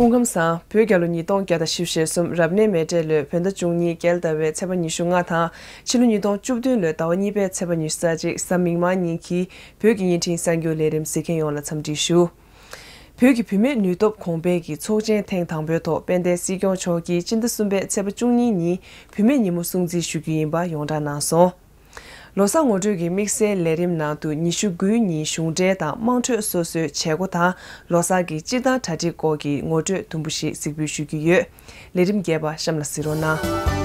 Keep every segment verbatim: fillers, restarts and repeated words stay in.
སྐུ་ཁམས་བཟང་། བོད་རྒྱལ་ལོ་ཉིས་སྟོང་བརྒྱ་དང་བཞི་བཅུ་ཞེ་གསུམ་རབ་གནས་མེ་སྤྲེལ་ལོའི་བོད་ཟླ་བཅུ་གཉིས་རྒྱལ་ཟླ་བའི་ཚེས་པ་ཉི་ཤུ་ལྔ་དང་ཕྱི་ལོ་ཉིས་སྟོང་བཅུ་བདུན་ལོའི་ཟླ་བ་གཉིས་པའི་ཚེས་པ་ཉི་ཤུ་རྩ་གཅིག་གཟའ་མིག་དམར་ཉིན་གྱི་བོད་ཀྱི་བརྙན་འཕྲིན་གསར་འགྱུར་ལས་རིམ་གཟིགས་མཁན་ཡོངས་ལ་འཚམས་འདྲི་ཞུ། བོད་ཀྱི་བུད་མེད་ནུས་སྟོབས་གོང་སྤེལ་གྱི་ཚོགས་ཆེན་ཐེངས་དང་པོའི་ཐོག་དཔལ་ལྡན་སྲིད་སྐྱོང་མཆོག་གིས་སྤྱི་ཟླ་གསུམ་པའི་ཚེས་པ་བཅུ་གཉིས་ཉིན་བུད་མེད་ཉིན་མོ་སྲུང་བརྩི་ཞུ་རྒྱུ་ཡིན་པ་ཡོངས་གྲགས་གནང་སོང་། ལོ་གསར་ངོ་སྤྲོད་ཀྱི་དམིགས་བསལ་ལས་རིམ་ནང་དུ་ཉི་ཤུ་དགུའི་ཉིན་གཞུང་འབྲེལ་དང་དམངས་ཁྲོད་སོ་སོའི་བྱེད་སྒོ་དང་ལོ་གསར་གྱི་སྤྱི་བཏང་གྲ་སྒྲིག་སྐོར་གྱི་ངོ་སྤྲོད་དུམ་བུ་ཞིག་གཟིགས་འབུལ་ཞུ་རྒྱུ་ཡོད། ལས་རིམ་རྒྱས་པ་གཤམ་ལ་གཟིགས་རོགས་གནང་།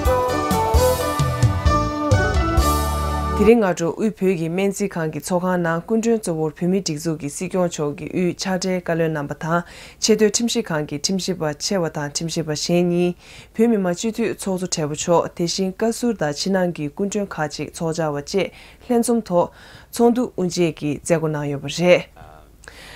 དེ་རིང་སྔ་དྲོ་དབུས་བོད་ཀྱི་སྨན་རྩིས་ཁང་གི་ཚོགས་ཁང་ནང་སྐུ་མགྲོན་གཙོ་བོར་བོད་མིའི་སྒྲིག་འཛུགས་ཀྱི་སྲིད་སྐྱོང་མཆོག་གི་དབུས་ཕྱག་སྦྲེལ་བཀའ་བློན་རྣམ་པ་དང་ཆེས་མཐོའི་ཁྲིམས་ཞིབ་ཁང་གི་ཁྲིམས་ཞིབ་པ་ཆེ་བ་དང་ཁྲིམས་ཞིབ་པ་གཞན་གཉིས། བོད་མི་མང་སྤྱི་འཐུས་ཚོགས་གཙོ་སྦྲེལ་པོ་མཆོག་དེ་བཞིན་བཀའ་ཟུར་དང་ཕྱི་ནང་གི་སྐུ་མགྲོན་ཁག་ཅིག་ཚོགས་བཅར་བ་བཅས་ལྷན་འཛོམས་ཐོག་ཚོགས་འདུ་དབུ་འབྱེད་ཀྱི་མཛད་སྒོ་གནང་ཡོད་པ་རེད།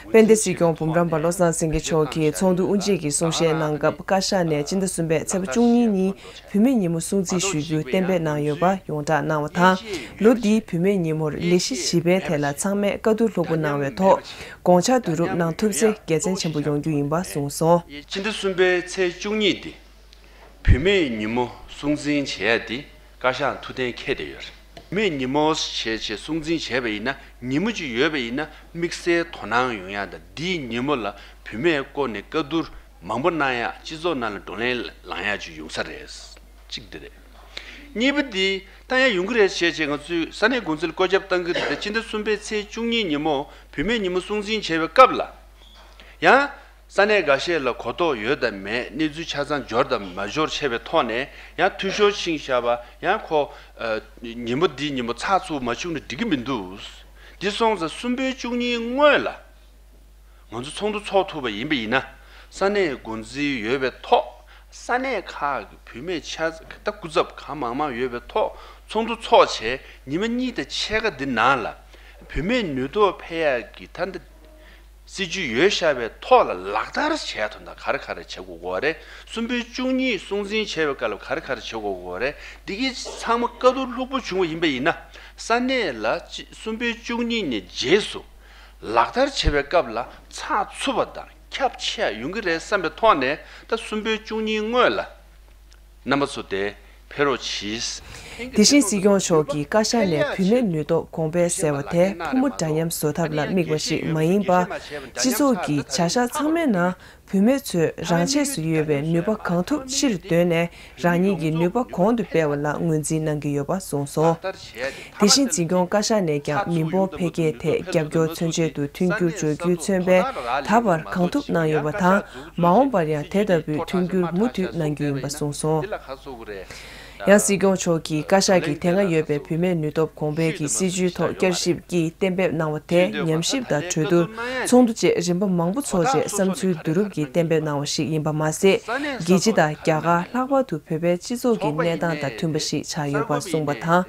དཔལ་ལྡན་སྲིད་སྐྱོང་འབུམ་རམས་པ་བློ་བཟང་སེང་གེ་མཆོག་གིས་ཚོགས་འདུ་དབུ་འབྱེད་ཀྱི་གསུང་བཤད་གནང་སྐབས་བཀའ་ཤག་ནས་སྤྱི་ཟླ་གསུམ་པའི་ཚེས་པ་བཅུ་གཉིས་ཉིན་བུད་མེད་ཉིན་མོ་སྲུང་བརྩི་ཞུ་རྒྱུ་གཏན་འབེབས་གནང་ཡོད་པ་ཡོངས་བསྒྲགས་གནང་བ་དང་། ལོ་འདིའི་བུད་མེད་ཉིན་མོར་ལས་གཞི་བྱིས་པའི་ཐད་ལ་ཚང་མས་བཀའ་བསྡུར་ལྷུག་པོ་གནང་བའི་ཐོག་དགོངས་འཆར་བསྡུ་རུབ་གནང་ཐུབ་ཚེ་དགེ་མཚན་ཆེན་པོ་ཡོང་རྒྱུ་ཡིན་པ་གསུངས་སོང་། སྤྱི་ཟླ་གསུམ་པའི་ཚེས་བཅུ་གཉིས་འདི། བུད་མེད་ཉིན་མོ་སྲུང་བརྩི་བྱེད་ཡ་དེ་བཀའ་ཤག་ཐུགས་གཏན་འཁེལ་བསྡད་ཡོད་རེད། བུད་མེད་ཉིན་མོ་བྱས་བྱས་སྲུང་བརྩི་བྱས་པ་ཡིན་ན་ཉིན་མོ་གཅིག་ཡོད་པ་ཡིན་ན་དམིགས་བསལ་དོ་སྣང་ཡོང་ཡ་དང་འདིའི་ཉིན་མོ་ལ་བུད་མེད་སྐོར་ནས་བཀའ་བསྡུར་མང་པོ་གནང་ཡ་སྤྱི་ཚོགས་ནང་ལ་བགྲོ་གླེང་ལངས་ཡ་ཅིག་ཡོང་ས་རེད། གཅིག་འདི་རེད། གཉིས་པ་འདི་ད་ཡང་ཡོང་གི་རེད་བྱས་བྱས་ང་ཚོས་ས་གནས་འགོ་འཛིན་ལ་བཀོད་ཁྱབ་བཏང་གི་རེད་དེ་སྤྱི་ཟླ་གསུམ་པའི་ཚེས་བཅུ་གཉིས་ཉིན་མོ་བུད་མེད་ཉིན་མོ་སྲུང་བརྩི་བྱས་པའི་སྐབས་ལ། ཡང་། ས་གནས་འགའ་ཤས་ལ་གོ་རྟོགས་ཡོད་དམ་མེད་གནས་ཚུལ་ཆ་ཚང་འབྱོར་དམ་མ་འབྱོར་ཆེ་བའི་ཐོག་ནས་ཡང་འཐུས་ཤོར་ཕྱིན་བཞག་པ་ཡང་ཁོ། ཨ། ཉིན་མོ་འདི་ཉིན་མོ་ཚགས་ཚུད་མ་བྱུང་ན་འགྲིག་གི་མི་འདུག་འདི་སོང་ཙང་གསུམ་པའི་བཅུ་གཉིས་སྔོན་ལ་ང་ཚོ་ཚོགས་འདུ་ཚོགས་ཐུབ་པ་ཡིན་པ་ཡིན་ན་ས་གནས་འགོ་འཛིན་ཡོད་པའི་ཐོག་ས་གནས་ཁག་གི་བུད་མེད་ཆ་ད་སྐུ་ཚབ་གང་མང་མང་ཡོད་པའི་ཐོག་ཚོགས་འདུ་ཚོགས་བྱས་ཉི་མ་གཉིས་དང་ཕྱེད་ཀ་འདི་ནང་ལ་བུད་མེད་ནུས་སྟོབས་འཕེལ་ཡག་གི་ད་འདི། སྲིད་ཇུས་ཡོད་བཞག་པའི་ཐོག་ལ་ལག་བསྟར་བྱས་དོན་དག་ག་རེ་ག་རེ་བྱེད་དགོས་དགོས་རེད། གསུམ་པའི་བཅུ་གཉིས་སྲུང་འཛིན་བྱས་པའི་སྐབས་ལ་ག་རེ་ག་རེ་བྱེད་དགོས་དགོས་རེད། འདི་གའི་ཚང་མ་བཀའ་བསྡུར་ལྷུག་པོ་བྱུང་བ་ཡིན་པ་ཡིན་ན་ས་གནས་ལ་གཅིག་གསུམ་པའི་བཅུ་གཉིས་ནས་རྗེས་སུ་ལག་བསྟར་བྱེད་པའི་སྐབས་ལ་ཚགས་ཚུད་པ་དང་ཁྱབ་ཆེ་ཡོང་གི་རེད་བསམ་པའི་ཐོག་ནས་ད་གསུམ་པའི་བཅུ་གཉིས་སྔོན་ལ། རྣམ་པ་ཚོ་དེ་ཕེབས་རོགས་གྱིས། དེ་བཞིན་སྲིད་སྐྱོང་མཆོག་གིས་བཀའ་ཤག་ནས་བུད་མེད་ནུས་སྟོབས་གོང་འཕེལ་ཟེར་བ་དེ་ཕོ་མོ་འདྲ་མཉམ་བཟོ་ཐབས་ལ་དམིགས་པ་ཞིག་མ་ཡིན་པ། སྤྱི་ཚོགས་ཀྱི་བྱ་གཞག་ཚང་མའི་ནང་བུད་མེད་ཚོས་རང་ཆས་སུ་ཡོད་པའི་ནུས་པ་གང་ཐུབ་ཕྱིར་འདོན་ནས་རང་ཉིད་ཀྱི་ནུས་པ་གོང་དུ་སྤེལ་བ་ལ་ངོས་འཛིན་གནང་གི་ཡོད་པ་གསུངས་སོང་། དེ་བཞིན་འཛིན་སྐྱོང་བཀའ་ཤག་ནས་ཀྱང་མི་འབོར་འཕེལ་རྒྱས་ཐད་རྒྱབ་སྐྱོར་མཚོན་ཆེད་དུ་མཐུན་འགྱུར་སྦྱོར་རྒྱུའི་མཚོན་པས་ད་བར་གང་ཐུབ་གནང་ཡོད་པ་དང་། མ་འོངས་པར་ཡང་དེ་ལྟ་བུའི་མཐུན་འགྱུར་མུ་མཐུད་གནང་རྒྱུ་ཡིན་པ་གསུངས་སོང་། ཡང་སྲིད་སྐྱོང་མཆོག་གིས་བཀའ་ཤག་གིས་དེ་སྔ་ཡོད་པའི་བུད་མེད་ནུས་སྟོབས་གོང་འཕེལ་གྱི་སྲིད་ཇུས་ཐོག་བསྐྱར་ཞིབ་ཀྱིས་གཏན་འབེབས་གནང་བ་དེ་ཉམས་ཞིབ་དང་གྲོས་བསྡུར་ཚོགས་འདུ་བཅས་རིམ་པ་མང་པོ་འཚོགས་རྗེས་བསམ་ཚུལ་བསྡུ་རུབ་ཀྱིས་གཏན་འབེབས་གནང་བ་ཞིག་ཡིན་པ་མ་ཟད། རྒྱལ་སྤྱི་དང་རྒྱ་གར་ལྷག་པར་དུ་བོད་པའི་སྤྱི་ཚོགས་ཀྱི་གནས་སྟངས་དང་མཐུན་པ་ཞིག་ཆགས་ཡོད་པ་གསུངས་པ་དང་།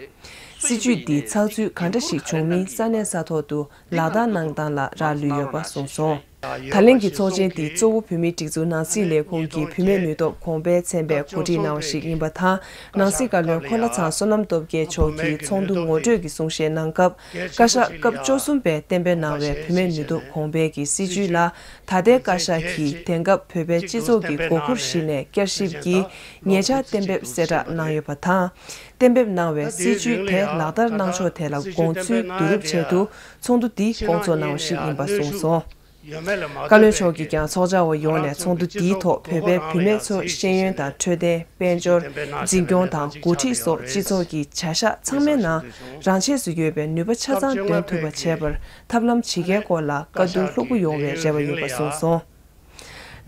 སྲིད་ཇུས་འདི་ཚགས་ཚུད་ག་འདྲ་ཞིག་བྱུང་མིན་ས་གནས་ས་ཐོག་ཏུ་ལག་བསྟར་གནང་སྟངས་ལ་རག་ལུས་ཡོད་པ་གསུངས་སོང་། ད་ལན་གྱི་ཚོགས་ཆེན་འདི་གཙོ་བོ་བོད་མིའི་སྒྲིག་འཛུགས་ནང་སྲིད་ལས་ཁུངས་ཀྱི་བུད་མེད་ནུས་སྟོབས་གོང་འཕེལ་ཚན་པས་གོ་སྒྲིག་གནང་བ་ཞིག་ཡིན་པ་དང་། ནང་སྲིད་བཀའ་བློན་འཁོར་ལྷ་ཚང་བསོད་ནམས་སྟོབས་རྒྱལ་མཆོག་གིས་ཚོགས་འདུ་ངོ་སྤྲོད་ཀྱི་གསུང་བཤད་གནང་སྐབས། བཀའ་ཤག་སྐབས་བཅུ་གསུམ་པས་གཏན་འབེབས་གནང་བའི་བུད་མེད་ནུས་སྟོབས་གོང་འཕེལ་གྱི་སྲིད་ཇུས་ལ་ད་ལྟའི་བཀའ་ཤག་གིས་དེང་སྐབས་བོད་པའི་སྤྱི་ཚོགས་ཀྱི་དགོས་མཁོར་གཞིགས་ནས་བསྐྱར་ཞིབ་ཀྱིས་ཉེ་ཆར་གཏན་འབེབས་གསལ་བསྒྲགས་གནང་ཡོད་པ་དང་། གཏན་འབེབས་གནང་བའི་སྲིད་ཇུས་དེ་ལག་བསྟར་གནང་ཕྱོགས་ཐད་ལ་དགོངས་ཚུལ་བསྡུ་རུབ་ཆེད་དུ་ཚོགས་འདུ་འདི་སྐོང་ཚོགས་གནང་བ་ཞིག་ཡིན་པ་གསུངས་སོང་། བཀའ་བློན་མཆོག་གིས་ཀྱང་ཚོགས་བཅར་བ་ཡོངས་ནས་ཚོགས་འདུ་འདིའི་ཐོག་བོད་པའི་བུད་མེད་ཚོ་ཤེས་ཡོན་དང་འཕྲོད་བསྟེན། དཔལ་འབྱོར། འཛིན་སྐྱོང་དང་འགོ་ཁྲིད་སོགས་སྤྱི་ཚོགས་ཀྱི་བྱ་གཞག་ཚང་མའི་ནང་རང་ཆས་སུ་ཡོད་པའི་ནུས་པ་ཆ་ཚང་འདོན་ཐུབ་པ་བྱེད་པར་ཐབས་ལམ་ཇི་དགེའི་སྐོར་ལ་བཀའ་བསྡུར་ལྷུག་པོ་ཡོང་བའི་རེ་བ་ཡོད་པ་གསུངས་སོང་།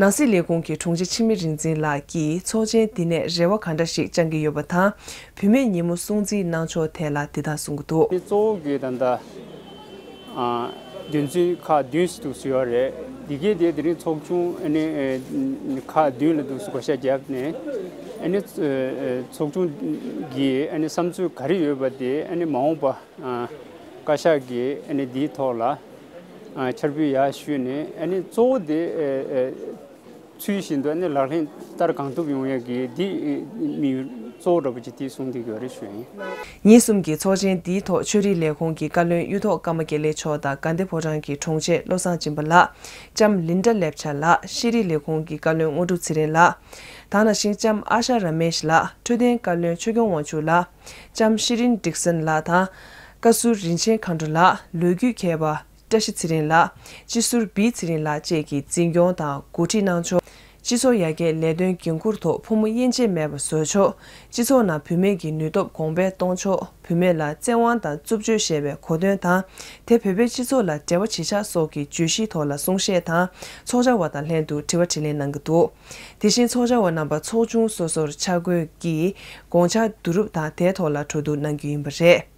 ནང་སྲིད་ལས་ཁུངས་ཀྱི་དྲུང་ཆེ་འཆི་མེད་རིག་འཛིན་ལགས་ཀྱིས་ཚོགས་ཆེན་འདི་ནས་རེ་བ་ག་འདྲ་ཞིག་བཅང་གི་ཡོད་པ་དང་། བུད་མེད་ཉིན་མོ་སྲུང་བརྩི་གནང་ཕྱོགས་ཐད་ལ་འདི་ལྟར་གསུང་གི་འདུག་དེ་གཙོ་བོ་གི་ད་ལྟ་ཨ་དོན་ཚན་ཁག་བདུན་ཞིག་འདུག་ཟེར་བ་རེད། འདི་གའི་དེ་དེ་རིང་ཚོགས་ཆུང་ཨ་ནི་ཨ་ཁག་བདུན་ལ་འདུག་ཟེར་བགོ་བཤའ་བརྒྱབ་ནས་ཨ་ནི་ཨ་ཚོགས་ཆུང་གི་ཨ་ནི་བསམ་ཚུལ་ག་རེ་ཡོད་པ་དེ་ཨ་ནི་མ་འོངས་པ་ཨ་བཀའ་ཤག་གིས་ཨ་ནི་འདིའི་ཐོག་ལ་ཨ་འཆར་འབུལ་ཡར་ཞུས་ནས་ཨ་ནི་གཙོ་བོ་དེ་ཨ་ཨ་ཚུལ་བཞིན་དུ་ཨ་ནི་ལག་ལེན་བསྟར་གང་ཐུབ་ཡོང་ཡག་གི་འདི་ཨ་དམིགས་ཡུལ་ གཙོ་བོ་འདྲ་པོ་ཅིག་དེ་གསུང་བསྡད་ཀྱི་ཡོད་རེད་ཞུ་ཡིན། ཉིན་གསུམ་གྱི་ཚོགས་ཆེན་འདིའི་ཐོག་ཆོས་རིག་ལས་ཁུངས་ཀྱི་བཀའ་བློན་གཡུ་ཐོག་ཀརྨ་དགེ་ལེགས་མཆོག་དང་དགའ་ལྡན་ཕོ་བྲང་གི་དྲུང་ཆེ་བློ་བཟང་སྦྱིན་པ་ལགས། ལྕམ་ལིན་ཌ་ལེབ་ཆ་ལགས། ཤེས་རིག་ལས་ཁུངས་ཀྱི་བཀའ་བློན་དངོས་གྲུབ་ཚེ་རིང་ལགས། དེ་ནང་བཞིན་ལྕམ་ཨ་ཤ་ར་མེཤ་ལགས། འཕྲོད་བསྟེན་བཀའ་བློན་ཆོས་སྐྱོང་དབང་ཕྱུག་ལགས། ལྕམ་ཤི་རིན་ཌིག་སན་ལགས་དང་། བཀའ་ཟུར་རིན་ཆེན་མཁའ་འགྲོ་ལགས། ལོ་རྒྱུས་མཁས་པ་བཀྲ་ཤིས་ཚེ་རིང་ལགས། སྤྱི་ཟུར་བི་ཚེ་རིང་ལགས་བཅས་ཀྱིས་འཛིན་སྐྱོང་དང་གོ་སྒྲིག་གནང་ཕྱོགས། སྤྱི་ཚོགས་ཡར་རྒྱས་ལས་དོན་འགན་འཁུར་ཐོག་ཕོ་མོ་དབྱེ་འབྱེད་མེད་པར་བཟོ་ཕྱོགས། སྤྱི་ཚོགས་ནང་བུད་མེད་ཀྱི་ནུས་སྟོབས་གོང་འཕེལ་གཏོང་ཕྱོགས། བུད་མེད་ལ་བཙན་དབང་དང་རྩུབ་སྤྱོད་ཞེས་པའི་གོ་དོན་དང་། དེ་བོད་པའི་སྤྱི་ཚོགས་ལ་འབྲེལ་བ་བྱེད་ཕྱོགས་སོགས་ཀྱི་བརྗོད་གཞིའི་ཐོག་ལ་གསུང་བཤད་དང་། ཚོགས་བཅར་བ་དང་ལྷན་དུ་དྲི་བ་དྲིས་ལན་གནང་གི་འདུག་དེ་བཞིན་ཚོགས་བཅར་བ་རྣམ་པ་ཚོགས་ཆུང་སོ་སོར་ཆ་བགོས་ཀྱིས་དགོངས་འཆར་བསྡུ་རུབ་དང་དེའི་ཐོག་ལ་གྲོས་བསྡུར་གནང་རྒྱུ་ཡིན་པ་རེད།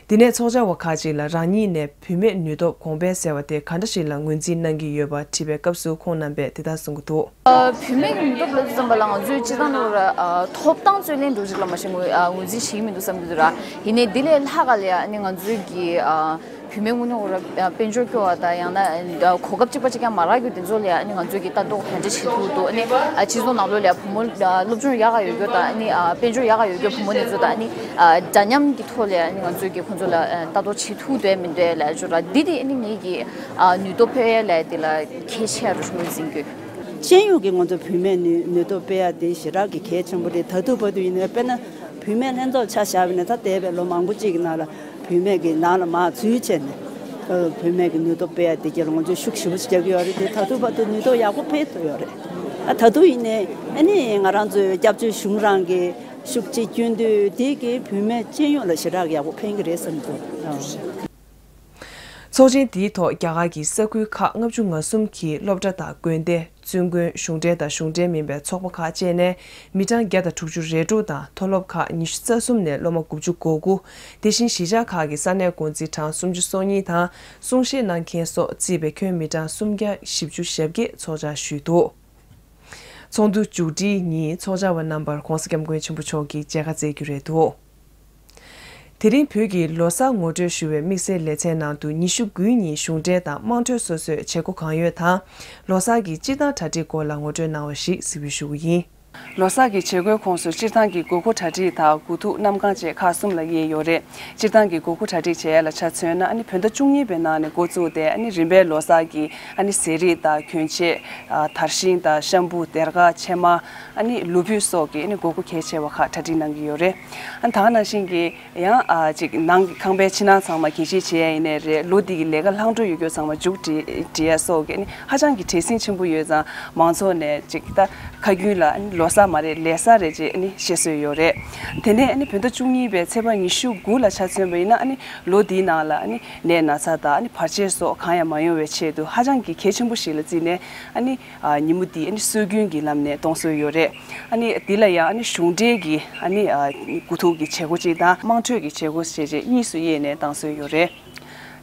འདི་ནས་ཚོགས་བཅར་བ་ཁག་ཅིག་ལ་རང་ཉིད་ནས་བུད་མེད་ནུས་སྟོབས་གོང་འཕེལ་ཟེར་བ་དེ་ག་འདྲ་ཞིག་ལ་ངོས་འཛིན་གནང་གི་ཡོད་པ་དྲིས་པའི་སྐབས་སུ་ཁོང་རྣམ་པས་དེ་ལྟར་གསུང་གི་འདུག་ཨ། བུད་མེད་ཀྱི་ནུས་སྟོབས་ལ་བསམ་པ་ལ་ང་ཚོས་སྤྱིར་བཏང་ནས་ཨ། ཐོབ་ཐང་རྩོད་ལེན་འདྲ་ཞིག་ལ་མ་གཞི་ངོས་ཨ། ངོས་འཛིན་བྱེད་ཀྱི་མི་འདུག་བསམ་གྱི་འདུག་ར། ཡིན་ནའི་འདི་ལས་ལྷག་ག་ལ་ཡ་ཨ་ནི་ང་ཚོས་ཀྱི་ཨ། བུད་མེད་དངོས་གནས་ཁོ་ར་ཨ། དཔལ་འབྱོར་སྐྱོ་བ་དང་ཡང་ན་ཨ། གོ་སྐབས་གཅིག་པ་གཅིག་རྐྱང་མ་རག་རྒྱུ་དེ་ཚོ་ལ་ཡ་ཨ་ནི་ང་ཚོས་ཀྱི་ལྟ་རྟོག་ག་འདྲ་བྱེད་ཐུབ་འདུག་ཨ་ནི་ཨ། སྤྱི་ཚོགས་ནང་ལོགས་ལ་ཡ་བུ་མོ་ཨ། སློབ་སྦྱོང་ཡག་ག་ཡོད་རྒྱུ་དང་ཨ་ནི་ཨ། དཔལ་འབྱོར་ཡག་ག་ཡོད་རྒྱུ་བུ་མོ་དེ་ཚོ་དང་ཨ་ནི་ཨ། འདྲ་མཉམ་གྱི་ཐོག་ལ་ཡ་ཨ་ནི་ང་ཚོས་ཀྱི་ཁོ་ཚོ་ལ་ཨ། ལྟ་རྟོག་བྱེད་ཐུབ་འདུག་མི་འདུག་ལ་ཅོ་ར་འདི་དེ་ཨ་ནི་ངེད་ཀྱི་ཨ། ནུས་སྟོབས་འཕེལ་ཡ་ལ་དེ་ལ་གལ་ཆེ་རུ་ངོས་འཛིན་གྱི་ཡོད། སྤྱི་ཡོངས་ཀྱི་ང་ཚོ་བུད་མེད་ནུས་ནུས་སྟོབས་སྤེལ་ཡ་དེ་ཞེ་དྲག་གི་གལ་ཆེན་པོ་རེད། ད་ལྟ་བར་དུ་ཡིན་ན་དཔེར་ན་བུད་མེད་ལྷན་ཚོགས་ཆ་བཞག་པ་ཡིན་ན་ད་འདས་པའི་ལོ་མང་པོ་གཅིག་གི་ནང་ལ་བུད་མེད་ཀྱི་ནང་ལ་མར་འཛུལ་བྱས་ནས་ཨ། བུད་མེད་ཀྱི་ནུས་སྟོབས་སྤེལ་ཡ་དེ་རྒྱབ་ལ་ང་ཚོས་ཤུགས་ཞེ་པོ་ཅིག་རྒྱག་གི་ཡོད་རེད་དེ། ད་ལྟ་བར་དུ་ནུས་སྟོབས་ཡག་པོ་འཕེལ་ཐུབ་ཡོད་རེད། ཨ། ད་དུང་ཡིན་ནའི་ཨ་ནི་ང་རང་ཚོའི་སྐྱབས་བཅོལ་གཞུང་རང་གི་ཤུགས་ཆེ་སྐྱོན་དུས་དེ་གི་བུད་མེད་སྤྱི་ཡོངས་ལ་ཞེ་དྲག་ཡག་པོ་ཕན་གྱི་རེད་བསམ་གྱི་འདུག་ཚོགས་ཆེན་འདིའི་ཐོག་རྒྱ་གར་གྱི་ས་ཁུལ་ཁག་ལྔ་བཅུ་ང་གསུམ་གྱི་སློབ་གྲྭ་དང་དགོན་སྡེ། བཙུན་དགོན། གཞུང་འབྲེལ་དང་གཞུང་འབྲེལ་མིན་པའི་ཚོགས་པ་ཁག་བཅས་ནས་མི་གྲངས་བརྒྱ་དང་དྲུག་ཅུ་རེ་དྲུག་དང་མཐོ་སློབ་ཁག་ཉི་ཤུ་རྩ་གསུམ་ནས་སློབ་མ་དགུ་བཅུ་གོ་དགུ། དེ་བཞིན་གཞིས་ཆགས་ཁག་གི་ས་གནས་འགོ་འཛིན་གྲངས་སུམ་ཅུ་སོ་གཉིས་དང་གསུང་བཤད་གནང་མཁན་སོགས་བརྩིས་པའི་ཁྱོན་མི་གྲངས་སུམ་བརྒྱ་བཞི་བཅུ་ཞེ་བརྒྱད་ཚོགས་བཅར་ཞུས་འདུག་ཚོགས་འདུ་མཇུག་སྒྲིལ་ཉིན་ཚོགས་བཅར་བ་རྣམ་པར་༧གོང་ས་༧སྐྱབས་མགོན་ཆེན་པོ་མཆོག་གིས་མཇལ་ཁ་བསྩལ་རྒྱུ་རེད་འདུག་དེ་རིང་བོད་ཀྱི་ལོ་གསར་ངོ་སྤྲོད་ཞུ་བའི་དམིགས་བསལ་ལེ་ཚན་ནང་དུ་ཉི་ཤུ་དགུའི་ཉིན་གཞུང་འབྲེལ་དང་དམངས་ཁྲོད་སོ་སོའི་བྱེད་སྒོ་གང་ཡོད་དང་། ལོ་གསར་གྱི་སྤྱིར་བཏང་གྲ་སྒྲིག་སྐོར་ལ་ངོ་སྤྲོད་གནང་བ་ཞིག་གཟིགས་འབུལ་ཞུ་གི་ཡིན། ལོ་གསར་གྱི་བྱེད་སྒོའི་ཁོངས་སུ་སྤྱིར་བཏང་གི་དགོས་མཁོ་གྲ་སྒྲིག་དང་དགུ་ཐུག་གནམ་གང་བཅས་ཁག་གསུམ་ལ་དབྱེ་ཡོད་རེད། སྤྱིར་བཏང་གི་དགོས་མཁོ་གྲ་སྒྲིག་བྱེད་ཡ་ལ་ཆ་མཚོན་ན་ཨ་ནི་བོད་ཟླ་བཅུ་གཉིས་པའི་ནང་ནས་འགོ་བཙུགས་ཏེ་ཨ་ནི་རིམ་པས་ལོ་གསར་གྱི་ཨ་ནི་ཟས་རིགས་དང་གྱོན་ཆས། ཨ། དར་ཤིང་དང་ཤམ་བུ། སྡེར་ཁ། ཕྱེ་མ། ཨ་ནི་ལུས་ཕུད་སོགས་ཀྱི་ཨ་ནི་དགོས་མཁོ་གལ་ཆེ་བ་ཁག་གྲ་སྒྲིག་གནང་གི་ཡོད་རེད། ཨ། ད་ག་ནང་བཞིན་གྱི་ཡང་ཨ་ཅིག་ནང་གི་ཁང་པའི་ཕྱི་ནང་ཚང་མ་གད་བཞིལ་བྱེད་ཡ་ཡིན་ནའི་རེད། ལོ་འདི་གི་ལས་ཀ་ལྷག་འཕྲོ་ཡོད་རྒྱུ་ཚང་མ་མཇུག་སྒྲིལ་སྒྲིལ་ཡ་སོགས་ཀྱི་ཨ་ནི་ཧ་ཅང་གི་བྲེལ་ཟིང་ཆེན་པོ་ཡོད་ཙང་མང་ཚོགས་ནས་ཅིག་ད་ཁ་རྒྱུན་ལ་ཨ་ནི་ལོ་གསར་མ་རེད་ལས་གསར་རེད་ཅེས་ཨ་ནི་བཤད་སྲོལ་ཡོད་རེད། དེ་ནས་ཨ་ནི་བོད་ཟླ་བཅུ་གཉིས་པའི་ཚེས་པ་ཉི་ཤུ་དགུ་ལ་ཆ་མཚོན་པ་ཡིན་ན་ཨ་ནི་ལོ་འདིའི་ནང་ལ་ཨ་ནི་ནད་ན་ཚ་དང་ཨ་ནི་བར་ཆད་སོགས་གང་ཡང་མ་ཡོང་བའི་ཆེད་དུ་ཧ་ཅང་གི་གལ་ཆེན་པོ་ཞིག་ལ་བརྩིས་ནས་ཨ་ནི། ཨ། ཉིན་མོ་འདི་ཨ་ནི་སྲོལ་རྒྱུན་གྱི་ལམ་ནས་གཏོང་སྲོལ་ཡོད་རེད། ཨ་ནི་འདི་ལ་ཡང་ཨ་ནི་གཞུང་འབྲེལ་གྱི་ཨ་ནི། ཨ། དགུ་ཐུག་གི་བྱེད་སྒོ་གཅིག་དང་དམངས་ཁྲོད་ཀྱི་བྱེད་སྒོ་ཞེས་བྱས་གཉིས་སུ་དབྱེ་ནས་གཏང་སྲོལ་ཡོད་རེད།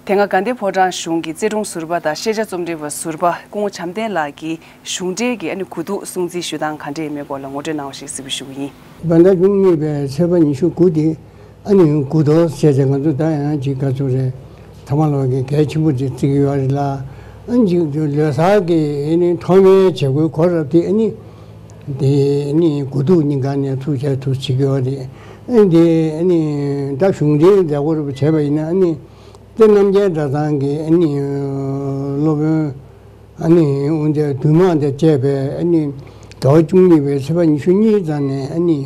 དེ་སྔ་དགའ་ལྡན་ཕོ་བྲང་གཞུང་གི་རྩེ་དྲུང་ཟུར་པ་དང་ཤེས་བྱ་རྩོམ་སྒྲིག་པ་ཟུར་པ་སྐུ་ངོ་བྱམས་ལྡན་ལགས་ཀྱིས་གཞུང་འབྲེལ་གྱི་ཨ་ནི་དགུ་ཐུག་སྲུང་བརྩི་ཞུ་སྟངས་ག་འདྲ་ཡིན་མིན་སྐོར་ལ་ངོ་སྤྲོད་གནང་བ་ཞིག་གཟིགས་འབུལ་ཞུ་གི་ཡིན། བོད་ཟླ་བཅུ་གཉིས་པའི་ཚེས་པ་ཉི་ཤུ་དགུ་དེ། ཨ་ནི་དགུ་གཏོར་ཟེར་ཏེ་ང་ཚོ་ད་ཡང་ཅིག་ག་ཚོད་རེད། ཐ་མ་ལོག་གི་གལ་ཆེན་པོ་ཅིག་བརྩི་གི་ཡོད་རེད་ལ། ཨ་ནི་ཅིག་ལོ་གསར་གྱི་ཨ་ནི་ཐོག་མའི་བྱེད་སྒོའི་གོ་རབས་དེ་ཨ་ནི་དེ་ཨ་ནི་དགུ་ཐུག་ཉིན་གང་ནས་ཚུགས་བྱས་ཚུགས་བྱེད་ཀྱི་ཡོད་རེད། ཨ་ནི་དེ་ཨ་ནི་ད་གཞུང་འབྲེལ་མཛད་སྒོ་རུ་བྱས་པ་ཡིན་ན་ཨ་ནི་སྟེ་རྣམ་རྒྱལ་གྲྭ་ཚང་གི་ཨ་ནི་སློབ་དཔོན། ཨ་ནི་དབུ་མཛད་འདུས་མང་དང་བཅས་པའི་ཨ་ནི་ཟླ་བ་བཅུ་གཉིས་པའི་ཚེས་པ་ཉི་ཤུ་གཉིས་ཙམ་ནས་ཨ་ནི་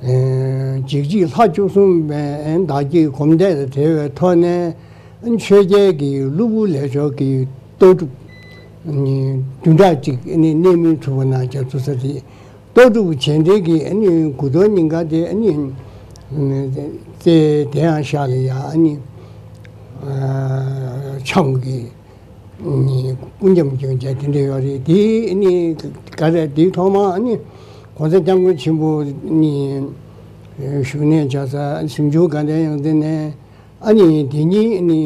ཨེ་འཇིགས་བྱེད་ལྷ་བཅུ་གསུམ་པའི་བདག་བསྐྱེད་སྒོམ་བཟླས་དང་འབྲེལ་བའི་ཐོག་ནས་ཨ་ནི་ཆོས་རྒྱལ་གྱི་གློ་བུར་ལས་སྦྱོར་གྱི་གཏོར་སྒྲུབ་ཨ་ནི་བདུན་ཕྲག་གཅིག་ཨ་ནི་གནད་སྨིན་གྲུབ་པ་གནང་བྱས་ཚུགས་ས་དེ་གཏོར་སྒྲུབ་བྱས་འབྲས་ཀྱི་ཨ་ནི་དགུ་གཏོར་ཉིན་ག་དེ་ཨ་ནི་རྩེ་དེ་ཡང་ཤག་ལ་ཡ་ཨ་ནི་ཨ་ཆང་གི་སྐུ་འཇམ་སྐྱོན་བྱས་དེ་འདྲ་ཡོད་རེད། དེ་ནི་ག་རེ་དེའི་ཐོག་མ་ནི་༸གོང་ས་༸སྐྱབས་མགོན་ཆེན་པོ་ནི་བཞུགས་གནས་བྱ་ས་གཟིམ་ཆུང་དགའ་ལྡན་ཡོངས་འཛིན་ནས་ཨ་ནི་དེ་ཉིད་ནི་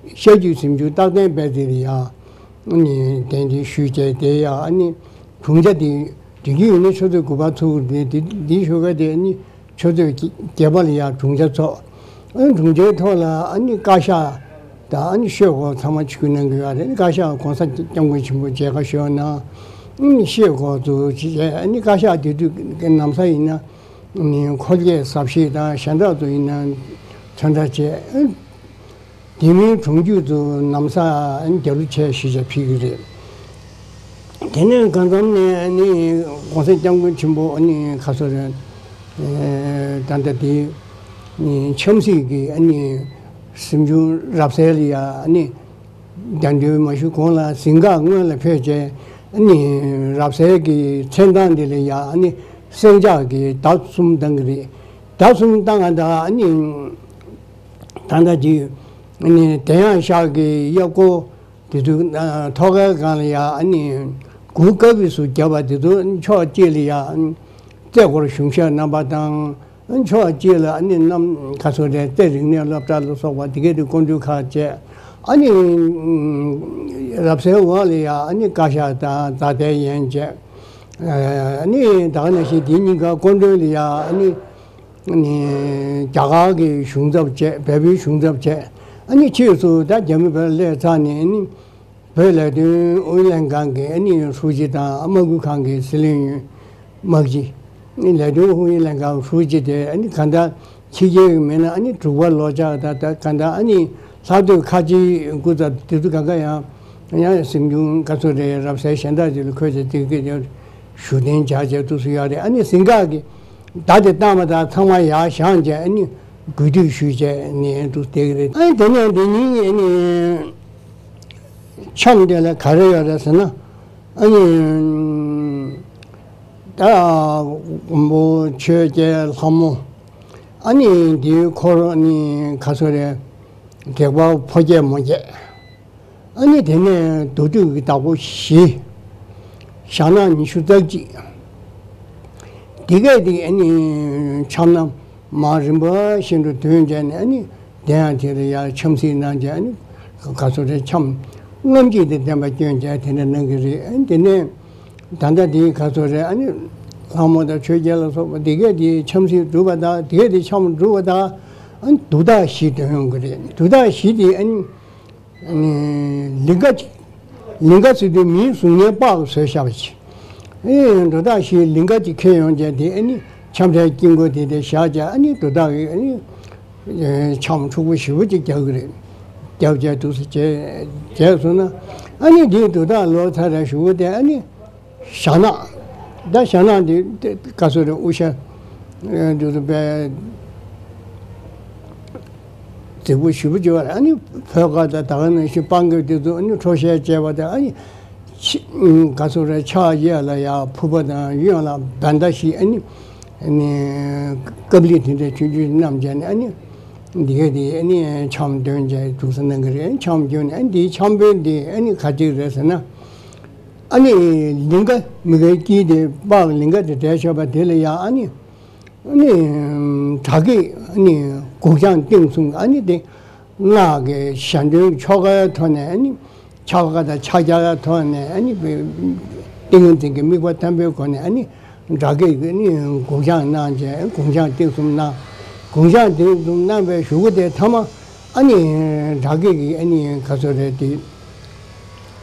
བཤད་རྒྱུད་གཟིམ་ཆུང་རྟག་བརྟན་དཔལ་རྩེ་ལ་ཡ་ནི་གདན་འདྲེན་ཞུས་བྱས་དེ་ཡ་ཨ་ནི་དྲུང་ཆེ་དེ་དེ་རྒྱུན་ཡིན་ན་ཆུ་ཚོད་དགུ་པ་ཚུགས་དེ་དེ་དེའི་ཞོར་ག་དེ་ནི། ཆུ་ཚོད་བརྒྱད་པ་ལ་ཡང་དྲུང་ཆེ་ཚོགས། ཨ་ནི་དྲུང་ཆེའི་ཐོག་ལ་ཨ་ནི་བཀའ་ཤག་དང་ཨ་ནི་ཤོག་གུ་ཚང་མ་ཆིག་སྒྲིལ་གནང་གི་ཡོད་རེད། ཨ་ནི་བཀའ་ཤག་༸གོང་ས་༸སྐྱབས་མགོན་ཆེན་པོ་མཇལ་ཁ་ཞུ་གནང་། ཨ་ནི་ཤོག་གུ་ཚུར་ཅིག་བྱས། ཨ་ནི་བཀའ་ཤག་དེ་དུས་ཀྱི་ནམ་ས་ཡིན་ན་ ནི་འཁོར་རྒྱས་གཟབ་བཤད་དང་གཞན་དག་ཏུ་ཡིན་ན་ཚོན་ཁྲ་བྱས། དེ་མིན་གྲོང་རྒྱུད་དུ་ན་བཟའ་རྒྱབ་ལོ་ཆེ་ཞིག་ཅིག་ཕུལ་གྱི་རེད། དེ་ནས་གང་འཚམ་ནས་ནི་གོང་ས་སྐྱབས་མགོན་ཆེན་པོ་ནི་ཁ་སོ་རེད། ད་ལྟ་དེ་ནི་འཆམ་གཟིགས་ཀྱི་ནི་གཟིམ་ཆུང་རབ་གསལ་ལ་ཡ་ནི་གདན་འདྲེན་མ་ཞུ་གོང་ལ་གཟིམ་ཁང་སྔོན་ལ་ཕེབས་བྱས། ནི་རབ་གསལ་གྱི་མཚན་ཐང་འདི་ལ་ཡ་ནི་གསན་ལྕག་གི་མདའ་གསུམ་བཏང་གི་རེད། མདའ་གསུམ་བཏང་བ་དང་ནི། ད་ལྟ་ཅིག་ནི་དེ་ཡང་ཤག་གི་གཡབ་སྐོར་དེ་ཚོ་ཐོག་ཁའི་སྒང་ལ་ཡ་ནི་གུར་དཀར་པོ་སུ་བརྒྱབ་པ་དེ་ཚོ་ཕྱོགས་གཅིག་ལ་ཡ་རྩེ་སྐོར་གཞུང་ཞབས་རྣམ་པ་དང་། ཕྱོགས་གཅིག་ལ་ནི་གནམ་ག་ཚོད་རེད། རྩེ་རིག་གནས་སློབ་གྲྭ་ལ་སོགས་པ་དེ་གའི་དེ་སྐུ་མགྲོན་ཁག་བཅས། ཨ་ནི་རབ་གསལ་འོག་ལ་ཡ་ཨ་ནི་བཀའ་ཤག་དང་རྫ་དའི་ཡན་བཅས། ཨ་ནི་ད་ག་ནང་བཞིན་དེ་གཉིས་ཀ་སྐུ་མགྲོན་ལ་ཡ་ཨ་ནི། ནི་རྒྱ་གར་གྱི་གཞུང་ཚབ་བྱས། བལ་པོའི་གཞུང་ཚབ་བྱས། ཨ་ནི་ཕྱིས་སུ་ད་རྒྱ་མི་བོད་སླེབས་ཚར་ནས་ནི་བོད་ལས་དོན་ཨུ་ཡོན་ལྷན་ཁང་གི་ཨ་ནི་ཧྲུའུ་ཅི་དང་། དམག་ཁུལ་ཁང་གི་སྲིད་བློན་ཡོད། དམག་སྤྱི། ནི་ལས་དོན་ཨུ་ཡོན་ལྷན་ཁང་ཧྲུའུ་ཅི་དེ་ཨ་ནི་གང་ལྟར་ཕྱི་རྒྱལ་གྱི་མི་སྣ་ཨ་ནི་འབྲུག་པ་ལོ་ལྕགས་དང་། ད་གང་ལྟར་ཨ་ནི་ལྷག་སྡོད་ཁ་ཆེའི་སྐུ་ཚབ་དེ་ཚོ་གང་ག་ཡང་ཡང་གཟིམ་ཆུང་ག་ཚོད་རེད། རབ་གསལ་གཞན་དག་ཅིག་ལ་འཁོད་བྱས་དེ་ག་ཡང་བཞུགས་གདན་འཇགས་བྱས་འདུག་སེ་ཡོད་རེད། ཨ་ནི་གཟིམ་ཁང་གི་མདའ་དེ་བཏང་བ་དང་ཚང་མ་ཡར་བཞེངས་བྱས་ཨ་ནི་གུས་འདུད་ཞུས་བྱས་ནས་འདུག་བསྡད་ཀྱི་རེད། ཨ་ནི་དེ་ནས་དེ་ཉིན་ཨ་ནི་འཆམ་དེ་ལ་ག་རེ་ཡོད་རེད་ཟེར་ན། ཨ་ནི་ད་མགོན་པོ་ཆོས་རྒྱལ་ལྷ་མོ། ཨ་ནི་དེའི་འཁོར་ནི་ག་ཚོད་རེད། དྲེགས་པ་ཕོ་སྐྱེས་མོ་སྐྱེས། ཨ་ནི་དེ་ནས་མདོ་སྡུད་ཀྱི་བདག་པོ་བཞི། ཞྭ་ནག་ཉི་ཤུ་རྩ་གཅིག། འདི་གས་དེ་ཨ་ནི་འཆམ་ནང་མར་རིམ་པ་བཞིན་དུ་འདོན་བྱས་ནས། ཨ་ནི་དེ་ཡང་དེ་ལ་ཡང་འཆམ་གཟིགས་གནང་བྱས། ཨ་ནི་ག་ཚོད་རེད། འཆམ་རྔམ་བརྗིད་དང་ལྡན་པ་བསྐྱོན་བྱས་དེ་འདྲ་གནང་གི་རེད། ཨ་ནི་དེ་ནས་ད་ལྟ་དེ་ག་ཚོད་རེད། ཨ་ནི་ལྷ་མོ་དང་ཆོས་རྒྱལ་ལ་སོགས་པ་འདི་གས་དེ་འཆམ་གཟིགས་གྲུབ་པ་དང་། འདི་གས་དེ་འཆམ་གྲུབ་པ་དང་། ཨ་ནི་དུག་རྟགས་བཞི་འདོན་ཡོང་གི་རེད། དུག་རྟགས་བཞི་དེ་ཨ་ནི། ཨ་ནི་ལིང་ག་ཅིག་ལིང་ག་ཟེར་དུས་མིའི་གཟུགས་བརྙན་པགས་བཟོས་བཞག་པ་ཅིག་ཨེ་དུག་རྟགས་བཞི་ལིང་ག་ཅིག་འཁྱེར་ཡོང་བྱས་དེ་ཨ་ནི་འཆམ་སའི་དཀྱིལ་འཁོར་དེ་དེ་བཞག་བྱས། ཨ་ནི་དུག་རྟགས་ཀྱི་ཨ་ནི་ཨེ་འཆམ་འཁྲུག་པོ་ཞེ་པོ་ཅིག་རྒྱག་གི་རེད། རྒྱབ་བྱས་འདུག་སེ་བྱས་བྱས་སོང་ན། ཨ་ནི་དེའི་དུག་རྟགས་ལོག་ཚར་ར་ཞུ་བ་དེ་ཨ་ནི། ཞྭ་ནག་ད་ཞྭ་ནག་འདི་ག་ཚོད་རེད། དབུ་ཞྭ་འདི་ཚོ་དཔེ་རྫིག་པོ་ཞེ་པོ་ཅིག་ཡོད་རེད། ཨ་ནི་བོད་ཁ་དང་ད་ག་ནང་བཞིན་སྤང་གི་འདི་ཚོ་ཨ་ནི་ཁྲོ་ཞལ་བཅས་པ་དང་། ཨ་ནི་ཕྱི་ག་ཚོད་རེད། ཕྱག་གཡས་ལ་ཡ་ཕུར་པ་དང་། གཡོན་ལ་བྷནྡྷ་བཞི། ཨ་ནི་ཨ་ནི་ཀབ་ལི་དེ་འདྲ་ཆུང་ཆུང་བསྣམས་བྱས་ནས། ཨ་ནི་འདི་ག་དེ་ཨ་ནི་འཆམ་འདོན་བྱས་འདུག་སེ་གནང་གི་རེད། འཆམ་བརྒྱབ་ནས། ཨ་ནི་འདིའི་འཆམ་དཔོན་འདི་ཨ་ནི་ག་ཅིག་རེད་ཟེར་ན། ཨ་ནི་ལིང་ག་མི་གའི་དཀྱིལ་དེ་པགས་ལིང་ག་དེ་བྲེགས་བཞག་པ་དེ་ལ་ཡ་ཨ་ནི་ཨ་ནི་དགྲ་བགེགས་ཨ་ནི་དགུག་བྱང་བསྟན་གསུམ། ཨ་ནི་དེ་སྔགས་ཀྱི་ཞལ་འདོན་ཆོ་གའི་ཐོག་ནས། ཨ་ནི་ཕྱག་དང་ཕྱག་རྒྱའི་ཐོག་ནས། ཨ་ནི་ཏིང་ངེ་འཛིན་གྱི་དམིགས་པ་བརྟན་པོའི་སྒོ་ནས། ཨ་ནི་དགྲ་བགེགས་ཨ་ནི་དགུག་བྱང་གནང་བྱས། དགུག་བྱང་བསྟན་གསུམ་གནང་། དགུག་བྱང་བསྟན་གསུམ་གནང་བའི་གཞུག་གུ་དེ་ཐ་མ་ཨ་ནི་དགྲ་བགེགས་ཀྱི་ཨ་ནི་ག་ཚོད་རེད་དེ།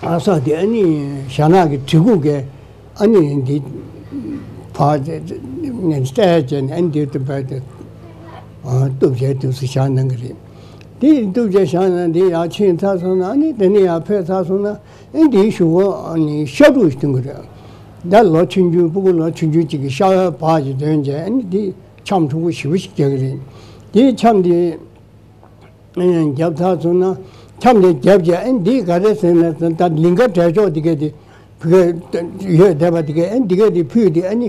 ཨ་ས་དེ་ཨ་ནི་ཞྭ་ནག་གི་གྲི་གུག་གིས་ཨ་ནི་འདི་ཕར་དེ་ནས་སྤྲད་བྱས་ནས། ཨ་ནི་འདི་དུ་བས་དེ་གཏུབ་བྱས་དུས་སུ་བཞག་གནང་གི་རེད། དེ་གཏུབ་བྱས་བཞག་ན་འདི་ཡར་ཕྱིན་ཚར་སོང་ན། ཨ་ནི་དེ་ནས་ཡར་ཕེབས་ཚར་སོང་ན། ཨ་ནི་འདིའི་གཞུག་གུ་ཨ་ནི་ཤ་དྲུག་ཞིག་འཐེན་གི་རེད། ད་ལོ་ཆུང་ཆུང་སྤུ་གུ་ལོ་ཆུང་ཆུང་གཅིག་གིས་ཤ་བ་བག་ཅིག་འདོན་བྱས། ཨ་ནི་འདི་འཆམ་འཁྲུག་པོ་ཞེ་པོ་ཞིག་རྒྱག་གི་རེད། དེའི་འཆམ་འདི། ཨེ་བརྒྱབ་ཚར་སོང་ན། འཆམ་དེ་བརྒྱབ་བྱས། ཨེ་འདི་ག་རེ་ཟེར་ན། ད་ལིང་ག་བྲེགས་ཕྱོགས་དེ་ག་དེ་བུ་ག་ཡོད་བསྡད་པ་དེ་ག། ཨེ་འདི་ག་དེ་ཕུད་དེ་ཨ་ནི་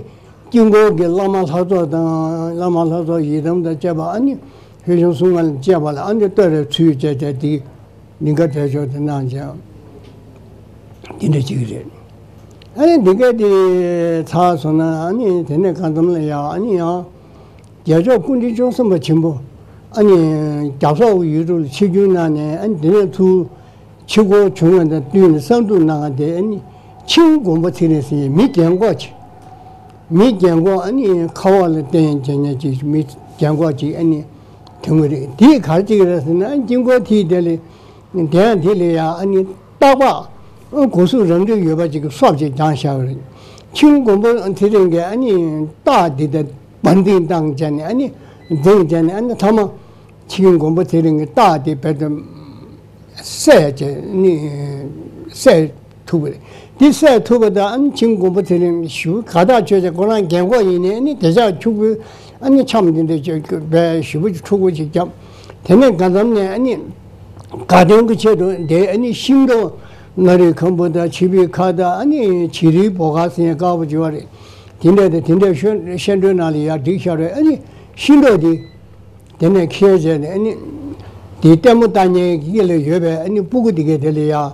དཀྱིལ་འཁོར་གྱི་བླ་མ་ལྷ་ཚོགས་དང་། བླ་མ་ལྷ་ཚོགས་ཡི་དམ་དང་བཅས་པ། ཨ་ནི་ཧོད་ཆེན་གསུམ་མ་ལ་བཅས་པ་ལ་ཨ་ནི་བསྟོད་ར་ཚུལ་བྱས་བྱས། དེ་ལིང་ག་བྲེགས་ཕྱོགས་དེ་གནང་བྱས། དེ་འདྲ་ཅིག་རེད། ཨ་ནི་འདི་ག་དེ་ཚར་སོང་ན། ཨ་ནི་དེ་ནས་གང་འཚམ་ལ་ཡ་ཨ་ནི་ཡང་རྒྱལ་མཆོག་སྐུ་ཕྲེང་བཅུ་གསུམ་པ་ཆེན་པོ་ཨ་ནི་རྒྱ་སོག་ཡུལ་གྲུ་ལ་ཆིབས་བསྒྱུར་གནང་ནས། ཨ་ནི་དེ་ནས་ཚུར་ཆིབས་འཁོར་བྱུང་བ་དང་བསྟུན་ནས་གསར་འཛུགས་གནང་བ་དེ། ཨ་ནི་ཆིབས་མགོན་པོ་ཚེ་རིང་ཟེར་མཁན་མི་རྒན་གོག་ཅིག་མི་རྒན་གོག་ཨ་ནི་ཁ་བ་ལ་བསྟན་བྱེད་མཁན་ཅིག་མི་རྒན་གོག་ཅིག་ཨ་ནི་ཐོན་གི་རེད། དེ་ག་རེ་ཅིག་རེད་ཟེར་ན། ཨ་ནི་དཀྱིལ་འཁོར་མཐིལ་དེ་ལ། དེ་ཡང་དེ་ལ་ཡང་ཨ་ནི་སྟག་ལྤགས་སྒོ་ཟུར་རབ་འབྲིང་ཡོད་པ་ཅིག་གི་སྲོག་ཅིག་བརྒྱངས་བཞག་པ་རེད། ཆིབས་མགོན་པོ་ཚེ་རིང་གིས་ཨ་ནི་སྟག་འདི་དང་ བར་འདིང་བཏང་བྱས་ནས་ཨ་ནི་འཛིང་བྱས་ནས་ཨ་ནི་ཐ་མ་ཆིང་མགོན་པོ་ཚེ་རིང་གི་རྟགས་དེ་བེད་དུ་བསད་བྱས་ནི་བསད་ཐུབ་པ་རེད། འདི་བསད་ཐུབ་པ་དང་ཨ་ནི་ཆིང་མགོན་པོ་ཚེ་རིང་ཞུ་ག་དག་ཆོས་ཀྱི་ཁོ་རང་རྒན་གོག་ཡིན་ནས་ཨ་ནི་དེ་ཅག་ཕྱུག་པོའི་ཨ་ནི་འཆམ་འདི་འདྲ་བྱས་བས་ཞུ་བ་ཕྲུ་གུ་ཅིག་བརྒྱབ། དེ་ནས་ག་ཙམ་ནས་ཨ་ནི་དགའ་སྟོན་གྱི་ཆེད་དུ་དེ་ཨ་ནི་ཤིང་ཏོག་མངའ་རིས་ཁམ་བུ་དང་བྱི་བའི་ཁ་དང་ཨ་ནི་བྱི་རིལ་བོ་ཁ་ཟེར་ཡ་དཀར་པོ་བྱེད་པ་རེད། དེ་འདྲ་དེ་དེ་འདྲ་ཤོད་ཤན་འགྲོའི་ནང་ལ་ཡར་བསྒྲིགས་བཞག་རེད། ཨ་ནི་ཤིང་ཏོག་དེ་དེ་ནས་ཁྱེར་བྱས་ནས་ཨ་ནི་དེ་ལྟད་མོ་ལྟ་མཁན་གྱི་ལ་ཡོད་པའི་ཨ་ནི་སྤུ་གུ་དེ་གས་དེ་ལ་ཡར་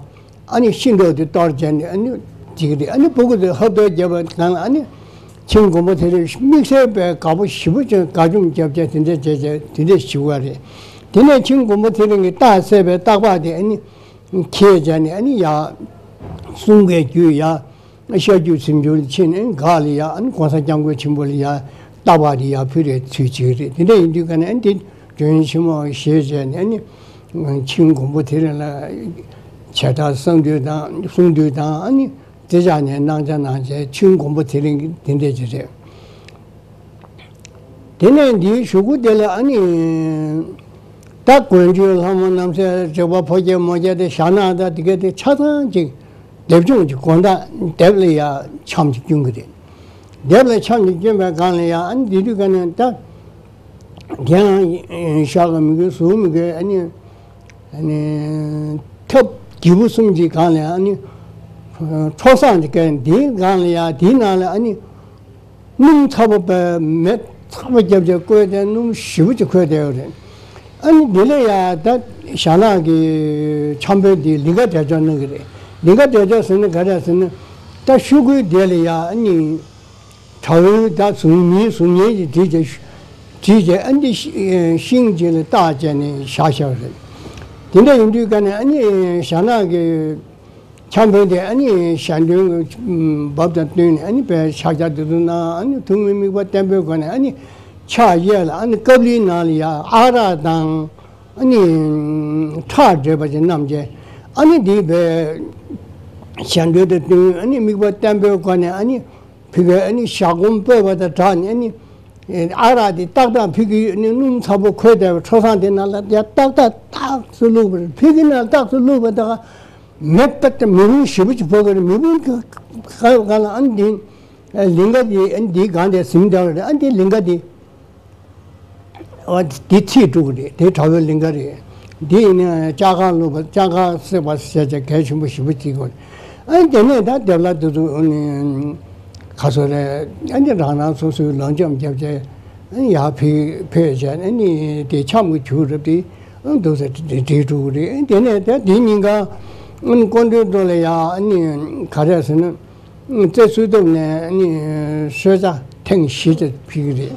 ཨ་ནི་ཤིང་ཏོག་དེ་གཏོར་བྱས་ནས་ཨ་ནི་ཅིག་རེད། ཨ་ནི་སྤུ་གུ་དེ་ཧབ་ཐོབ་བརྒྱབ་པ་གང་ལ་ཨ་ནི་ཆིང་མགོན་པོ་ཚེ་རིང་དམིགས་བསལ་པའི་དགའ་པོ་ཞེ་པོ་ཅིག་དགའ་འཇོམས་བརྒྱབ་བྱས་དེ་འདྲ་བྱས་བྱས་དེ་འདྲ་ཞུ་བ་རེད། དེ་ནས་ཆིང་མགོན་པོ་ཚེ་རིང་གི་རྟགས་གསལ་བའི་རྟག་པ་དེ་ཨ་ནི་ཁྱེར་བྱས་ནས་ཨ་ནི་ཡར་གསུང་གི་རྒྱུད་ཡར་ཤར་རྒྱུད་ཚིམ་རྒྱུད་ལ་ཕྱིན་ནས་འགག་ལ་ཡ་ཨ་ནི་གོང་ས་སྐྱབས་མགོན་ཆེན་པོ་ལ་ཡ་རྟག་པ་དེ་ཡ་ཕུལ་རེ་ཚུལ་བྱེད་ཀྱི་རེད། དེ་འདྲ་ཡིན་དུས་ཀ་ནས་ཨ་ནི་དེ་མགྲོན་ཆེན་མོ་ཞེས་བྱས་ནས་ཨ་ནི་ཆིང་མགོན་པོ་དེ་རིང་ལ་བྱེ་བྲག་གསང་འདུས་དང་གསུང་འདུས་དང་ཨ་ནི་དེ་ཅག་ནས་གནང་བྱ་གནང་བྱས་ཆིང་མགོན་པོ་དེ་རིང་གི་དེ་འདྲ་ཅིག་རེད། དེ་ནས་འདིའི་གཞུག་གུ་དེ་ལ་ཨ་ནི་ད་དགོན་ཆོས་ལྷ་མོ་རྣམ་སྲས་རིག་པ་ཕོ་རྒྱས་མོ་རྒྱས་དེ་ཞྭ་ནག་དང་དེ་ག་དེ་ཆ་ཚང་ཅིག་སྡེབ་སྦྱོང་གི་དགོན་བདག་སྡེབ་ལ་ཡ་འཆམ་ཅིག་སྐྱོན་གི་རེད། སྡེབ་ལ་འཆམ་ཅིག་སྐྱོན་པའི་སྒང་ལ་ཡ་ཨ་ནི་འདི་དུས་ག་ནས་ད་རྒྱན་ཤག་གི་མི་དགོས་ཟུར་མི་དགོས་ཨ་ནི་ཨ་ནི་ཐབ་སྒྱིད་པུ་གསུམ་གྱི་སྒང་ལ་ཨ་ནི་ཁྲོ་བཟང་གི་སྒང་འདིའི་སྒང་ལ་ཡ་དེའི་ནང་ལ་ཨ་ནི། སྣུམ་ཚ་པོ་པའི་མེ་ཚ་པོ་རྒྱབ་བྱས་བསྐོལ་ཏེ་སྣུམ་ཞེ་པོ་ཅིག་ཁོལ་བསྡད་ཡོད་རེད། ཨ་ནི་འདི་ལ་ཡ་ད་ཞྭ་ནག་གི་འཆམ་དཔོན་འདིས་ལིང་ག་འབྲས་ལྗོངས་གནང་གི་རེད། ལིང་ག་འབྲས་ལྗོངས་ཟེར་ན་ག་རེ་ཟེར་ན་ད་ཤོག་གུའི་དེ་ལ་ཡ་ཨ་ནི་དགྲ་བོའི་ད་གཟུགས་མིའི་གཟུགས་བརྙན་ཅིག་བྲིས་བྱས་བྲིས་བྱས་ཨ་ནི་ཤིང་ཅིག་ལ་བཏགས་བྱས་ནས་བཞག་བཞག་རེད། དེ་འདྲ་ཡིན་དུས་ཀ་ནས་ཨ་ནི་ཞྭ་ནག་གི་འཆམ་དཔོན་དེ་ཨ་ནི་ཞལ་འདོན་གྱི་བབ་དང་བསྟུན་ནས་ཨ་ནི་དཔེ་ཕྱག་རྒྱ་དེ་ཚོ་གནང་། ཨ་ནི་ཐུགས་སྨོན་དམིགས་པ་བརྟན་པོའི་སྒོ་ནས་ཨ་ནི་ཕྱག་གཡས་ལ་ཨ་ནི་ཀབ་ལིའི་ནང་ལ་ཡ་ཨ་རག་དང་ཨ་ནི་ཁྲག་འདྲེས་པ་ཅིག་བསྣམས་བྱས་ཨ་ནི་འདི་དཔེ་ཞལ་འདོན་དང་བསྟུན་ཨ་ནི་དམིགས་པ་བརྟན་པོའི་སྒོ་ནས་ཨ་ནི་ཕ་གིའི་ཨ་ནི་ཞྭ་སྒོམ་སྤོས་པ་དང་སྦྲགས་ནས་ཨ་ནི་ཨ་རག་དེ་ཏག་ཏག་ཕ་གིའི་ཨ་ནི་སྣུམ་ཚ་པོ་ཁོལ་བསྡད་པའི་ཁྲོ་བཟང་དེ་ནང་ལ་ཡ་ཏག་ཏག་ཏག་ཏག་ཏག་ཏག་བླུགས་པ་རེད། ཕ་གི་ནང་ཏག་ཏག་བླུགས་པ་དང་། མེ་ཕ་ཏི་མེ་དཔུང་ཞེ་པོ་ཅིག་ཕོག་གི་རེད། མེ་དཔུང་གི་ག་ཡོད་ག་ལ་ཨ་ནི་འདི་ལིང་ག་འདི་ཨ་ནི་འདི་སྒང་དེ་ཟིན་བསྡད་པ་རེད། ཨ་ནི་འདི་ལིང་ག་འདི་ཨ་འདི་ཚིག་དཀྲུག་གི་རེད། དེ་དགྲ་བོའི་ལིང་ག་རེད། འདི་ཡིན་ན་ལྕགས་ཁང་བླུགས་པ་ལྕགས་ཁང་བསྲེགས་པ་ཟེར་བྱས་གལ་ཆེན་པོ་ཞེ་པོ་ཅིག་གོ། ཨ་ནི་དེ་ནས་ད་སྡེབ་ལ་འདི་ཚོ་ཨ་ནི་ག་སོ་རེད། ཨ་ནི་རང་རང་སོ་སོའི་ལངས་འཇམ་རྒྱབ་བྱས་ཨ་ནི་ཡར་ཕེབས་ཕེབས་བྱས་ཨ་ནི་དེ་འཆམ་གྱི་བྱུ་རུ་དེ། འདུག་ཟེར་འགྲིག་འགྲིག་འགྲོ་གི་རེད། དེ་ནས་ད་དེ་ཉིན་ཀ་སྐུ་མགྲོན་ཚོ་ལ་ཡ་ཨ་ནི་ག་རེ་ཟེར་ན་རྩེ་སུལ་ཐོབ་ནས་ཨ་ནི་གསོལ་ཇ་ཐེངས་བཞི་ཙམ་ཕུལ་གི་རེད།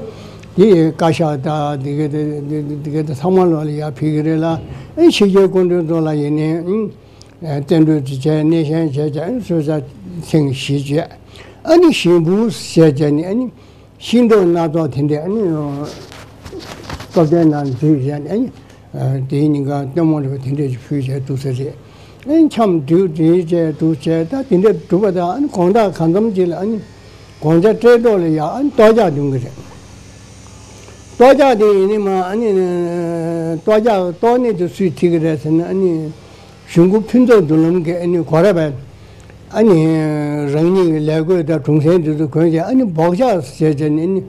དེ་བཀའ་ཤག་དང་དེ་ག་དེ་ག་དེ་ཚང་མ་ལོག་ལ་ཡ་ཕུལ་གི་རེད་ལ། ཨ་ནི་ཕྱི་རྒྱལ་སྐུ་མགྲོན་ཚོ་ལ་ཡིན་ནའི་བསྟན་འགྲོ་དེ་བྱས་སྣེ་ཤན་བྱས་ཀྱང་གསོལ་ཇ་ཐེངས་བཞི་བྱས། ཨ་ནི་ཞིང་ཕུག་ཟེར་བྱས་ནས་ཨ་ནི། ཤིང་ཏོག་སྣ་ཚོགས་དེ་འདྲས་ཨ་ནི་སྟོབས་ལྡན་ནང་འཛུལ་བྱས་ནས་ཨ་ནི་དེའི་ཉིན་ཀ་སྟོན་མོ་རེ་བ་དེ་འདྲས་ཀྱི་ཕུལ་བྱས་འདུག་ས་རེད། ཨ་ནི་འཆམ་འདུག་དེ་བྱས་འདུག་བྱས་ད་དེ་འདྲས་གྲུབ་པ་དང་ཨ་ནི་དགོང་དག་གང་འཚམ་ཅིག་ལ་ཨ་ནི་དགོང་ཇ་སྤྲེལ་ཏོག་ལ་ཡ་ཨ་ནི་ལྟོ་ཇག་འདོན་གི་རེད། ལྟོ་ཇག་དེ་ཡིན་ནི་མ་ཨ་ནི་ལྟོ་ཇག་ལྟོ་ནི་དེ་སུས་ཁྲིད་གི་རེད་ཟེར་ན་ཨ་ནི། གཞུང་སྐུ་ཕུན་ཚོགས་མདུན་ལམ་གྱི་ཨ་ནི་གོ་ར་བས་ཨ་ནི་རང་ཉིད་ཀྱི་ལས་བགོས་དང་གྲོང་གསེབ་འདི་ཚོ་གོན་བྱས་ཨ་ནི་འབོག་ཆགས་བྱས་བྱས་ནས་ཨ་ནི་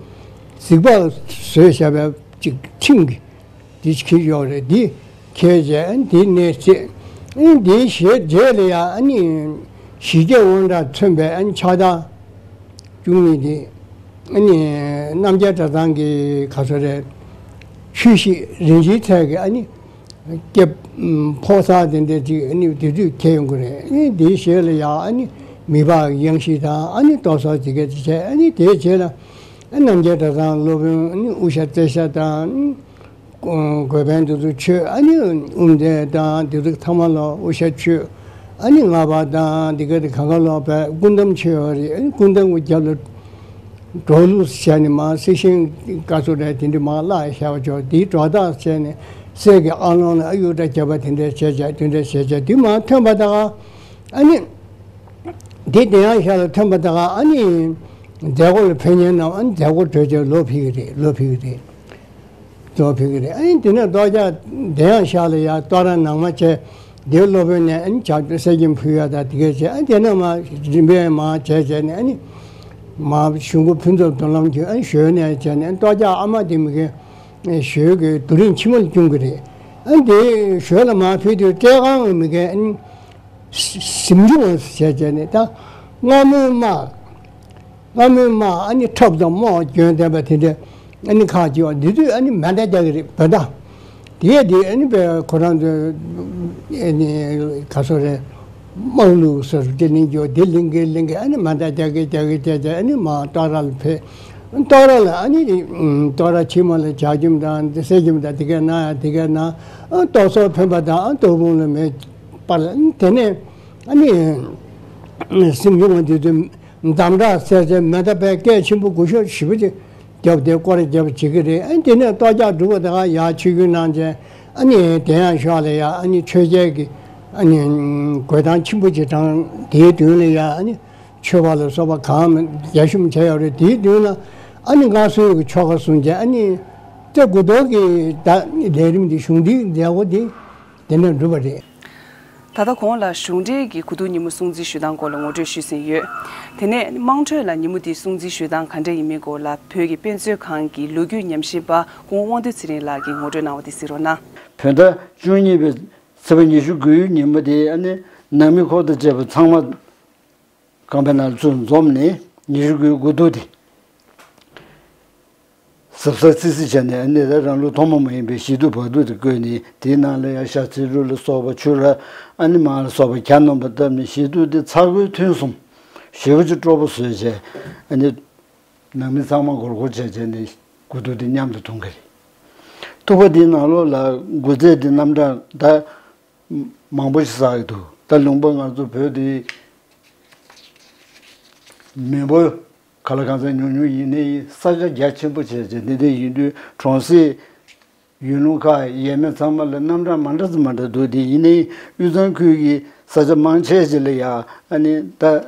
གཟིག་ལྤགས་བཟོས་བཞག་པའི་ཅིག་ཁྲིམས་ཀྱི་འདི་ཁྱེར་ཡོད་རེད། འདི་ཁྱེར་བྱས་ཨ་ནི་འདི་ནས་བྱས་ཨ་ནི་འདིའི་ཞལ་རྗེས་ལ་ཡང་ཨ་ནི་ཞི་རྒྱས་དབང་དྲག་མཚོན་པའི་ཨ་ནི་ཕྱག་རྟགས། བཅུ་གཉིས་དེ། ཨ་ནི་རྣམ་རྒྱལ་གྲྭ་ཚང་གི་ག་ཚོད་རེད། ཆོས་གཞིས་རིན་ཆེན་ཚལ་གྱི་ཨ་ནི་སྐྱེ་ཕོ་གསར་དེ་འདྲ་ཅིག་ཨ་ནི་དེ་དུས་ཁྱེར་ཡོང་གི་རེད། ཨ་ནི་དེའི་ཞལ་ལ་ཡང་ཨ་ནི་མི་ཕག་གི་གཡང་གཞི་དང་ཨ་ནི་ལྟོ་སོགས་དེ་ག་དེ་བྱས། ཨ་ནི་དེའི་རྗེས་ལ་ཨ་རྣམ་རྒྱལ་གྲྭ་ཚང་སློབ་དཔོན་ཨ་ནི་དབུ་ཞྭ་རྩེ་ཞྭ་དང་། དགོན་དཔོན་དེ་ཚོ་མཆོད། ཨ་ནི་དབུ་མཛད་དང་དེ་ཚོ་ཚང་མ་ལ་དབུ་ཞྭ་མཆོད། ཨ་ནི་ལྔ་པ་དང་དེ་ག་དེ་གང་ག་ལོག་པའི་སྐུ་འདམ་མཆོད་པ་རེད། ཨ་ནི་སྐུ་འདམ་གྱི་རྒྱབ་ལ་གྲོགས་ལུགས་བྱས་ནས་མར་གསེར་ཤིང་དཀར་ཚོ་རེད་དེ་འདྲ་མར་བརླག་བཞག་པ་ཅོག་དེའི་གྲོགས་ཐག་བྱས་ནས་གསེར་གྱི་ཨ་ལོང་ལ་ཨ་གཡུ་སྒྲ་བརྒྱབ་པ་དེ་འདྲ་བྱས་བྱས་དེ་འདྲ་བྱས་བྱས་དེ་མར་ཐོན་པ་དང་ཨ་ནི་དེ་དེ་ཡང་ཞག་ལ་ཐོན་པ་དང་ཨ་ནི། མཛད་སྒོ་ལ་ཕེབས་མཁན་རྣམས་ཨ་ནི་མཛད་སྒོ་གྲོལ་རྗེས་ལོག་ཕེབས་ཀྱི་རེད། ལོག་ཕེབས་ཀྱི་རེད། ལོག་ཕེབས་ཀྱི་རེད། ཨ་ནི་དེ་ནས་ལྟོ་ཆས་དེ་ཡང་ཤག་ལ་ཡར་ལྟོ་ར་ནང་མ་བྱས། དེ་སློབ་དཔོན་ནས་ཨ་ནི་ཇ་གསེར་སྐྱེམས་ཕུལ་ཡ་དང་དེ་གས་བྱས། ཨ་ནི་དེ་ནས་མར་རིམ་པས་མར་བྱས་བྱས་ནས་ཨ་ནི་མར་གཞུང་སྐུ་ཕུན་ཚོགས་མདུན་ལམ་གྱི་ཨ་ནི་ཞོལ་ནས་བྱས་ནས་ལྟོ་ཆས་ཨ་མ་དེ་མི་གའི་ཞོལ་གྱི་རྡོ་རིང་ཕྱི་མ་ལ་བསྐྱོན་གྱི་རེད། ཨ་ནི་དེ་ཞོལ་ལ་མར་ཕེབས་དུས་སྤྲེལ་ཁང་གི་མི་གའི་ཨ་ནི་གཟིམ་ཆུང་བ་བྱས་བྱས་ནས་ད་སྔ་མོའི་དམག་སྔ་མོའི་དམག་ཨ་ནི་ཁྲབ་དང་རྨོག་གྱོན་བསྡད་པ་དེ་འདྲ་ཨ་ནི་ཁག་ཅིག་ཡོད། འདི་དུས་ཨ་ནི་མེ་མདའ་རྒྱག་གི་རེད། བོད་མདའ། དེ་ཡས་དེ་ཨ་ནི་པའི་ཁོ་རང་ཚོའི་ཨ་ནི་ག་སོ་རེད། དམག་ལུགས་སོ་སོ་དེ་ལེན་རྒྱུ་དེ་ལེན་གི་ལེན་གི་ཨ་ནི་མེ་མདའ་རྒྱག་གི་རྒྱག་གི་རྒྱག་གི་ཨ་ནི་མར་ལྟོ་ར་ལ་ཕེབས། ལྟོ་ར་ལ་ཨ་ནི་ལྟོ་ར་ཕྱི་མ་ལ་ཇ་སྐྱེམས་དང་དེ་གསེར་སྐྱེམས་དང་དེ་གས་གནང་ཡ་དེ་གས་གནང་། ལྟོ་སོགས་ཕན་པ་དང་ལྟོ་འབུམ་ལ་མེ་སྤར། དེ་ནས་ཨ་ནི་གཟིམ་ཆུང་བ་དེ་ཚོས། འདམ་ར་སེར་ཆེན་མེ་མདའ་པའི་སྐད་ཆེན་པོ་སྒུར་ཤོག་ཞེ་པོ་ཅིག་བརྒྱབ་སྟེ་སྐོར་ར་བརྒྱབ་བྱེད་ཀྱི་རེད། ཨ་ནི་དེ་ནས་ལྟོ་ཆས་གྲུབ་པ་དང་ཡར་ཆོས་རྒྱུན་གནང་བྱས། ཨ་ནི་དེ་ཡང་ཞོར་ལ་ཡར་ཨ་ནི་ཆོས་རྒྱལ་གྱི་ཨ་ནི་གོས་ཐང་ཆེན་པོ་ཅིག་དྲངས། དེའི་མདུན་ལ་ཡར་ཨ་ནི་མཆོད་པ་ལ་སོགས་པ་གང་མང་རྒྱ་ཤོམ་བྱས་ཡོད་རེད། དེའི་མདུན་ལ་ཨ་ནི་མངའ་གསོལ་གྱི་ཆོ་ག་གསུངས་བྱས། ཨ་ནི་སྐྱབས་མགོན་རྡོ་རྗེ་ད་ལས་རིམ་འདི་གཞུང་འབྲེལ་མཛད་སྒོ་འདི་དེ་ནས་གྲུབ་པ་རེད། ད་ལྟ་གོང་ལ་གཞུང་འབྲེལ་གྱི་དགུ་ཐུག་ཉིན་མོ་སྲུང་བརྩི་ཞུ་སྟངས་སྐོར་ལ་ངོ་སྤྲོད་ཞུས་ཟིན་ཡོད། དེ་ནས་དམངས་ཁྲོད་ལ་ཉིན་མོ་འདི་སྲུང་བརྩི་ཞུ་སྟངས་ག་འདྲ་ཡིན་མིན་སྐོར་ལ་བོད་ཀྱི་དཔེ་མཛོད་ཁང་གི་ལོ་རྒྱུས་ཉམས་ཞིབ་པ་སྐུ་ངོ་དབང་འདུས་ཚེ་རིང་ལགས་ཀྱིས་ངོ་སྤྲོད་གནང་བ་དེ་གཟིགས་རོགས་གནང་། བོད་ཟླ་བཅུ་གཉིས་པའི་ཚེས་པ་ཉི་ཤུ་དགུའི་ཉིན་མོ་དེ་ཨ་ནི་ནང་མི་འཁོར་དང་བཅས་པ་ཚང་མ། ཁང་པའི་ནང་ཚུར་འཛོམས་ནས་ཉི་ཤུ་དགུའི་དགུ་ཐུག་དེ་གཟབ་གཟབ་རྩིས་རྩིས་བྱས་ནས། ཨ་ནི་ད་རང་ལུགས་ཐོག་མ་མ་ཡིན་པའི་ཞི་དུལ་བག་ཐུག་དེ་བསྐོལ་ནས། དེའི་ནང་ལ་ཡང་ཤ་ཚིལ་རུ་ལ་སོགས་པ་ཆུ་ར་ཨ་ནི་མར་ལ་སོགས་པ་གྱ་ནོམ་པ་བཏབ་ནས། ཞི་དུལ་དེ་ཚ་ཁོལ་ཐུན་གསུམ་ཞེ་པོ་ཅིག་སྤྲོ་པོ་བཟོས་བྱས། ཨ་ནི་ནང་མི་ཚང་མ་སྒོར་སྒོར་བྱས་བྱས་ནས་དགུ་ཐུག་དེ་མཉམ་དུ་འཐུང་གི་རེད། ཐུག་པ་དེའི་ནང་ལོགས་ལ་དགུ་རྩེད་དེ་རྣམ་གྲངས་ད། མང་པོ་ཞིག་བསགས་ཀྱི་འདུག་ད་ལུང་པ་ང་ཚོ་བོད་འདི་མི་འབོར་ག་ལ་གང་འཚམ་ཉུང་ཉུང་ཡིན་ནའི་ས་ཆ་རྒྱ་ཆེན་པོ་བྱས་བྱས་འདི་འདྲ་ཡིན་དུས། གྲོང་གསེབ་ཡུལ་ལུང་ཁག་ཡས་མས་ཚང་མ་ལ་རྣམ་གྲངས་མ་འདྲ་ཙམ་མ་འདྲ་འདུག་དེ་ཡིན་ནའི་དབུས་གཙང་ཁུལ་གྱི་ས་ཆ་མང་ཆེ་ཞིག་ལ་ཡ་ཨ་ནི་ད།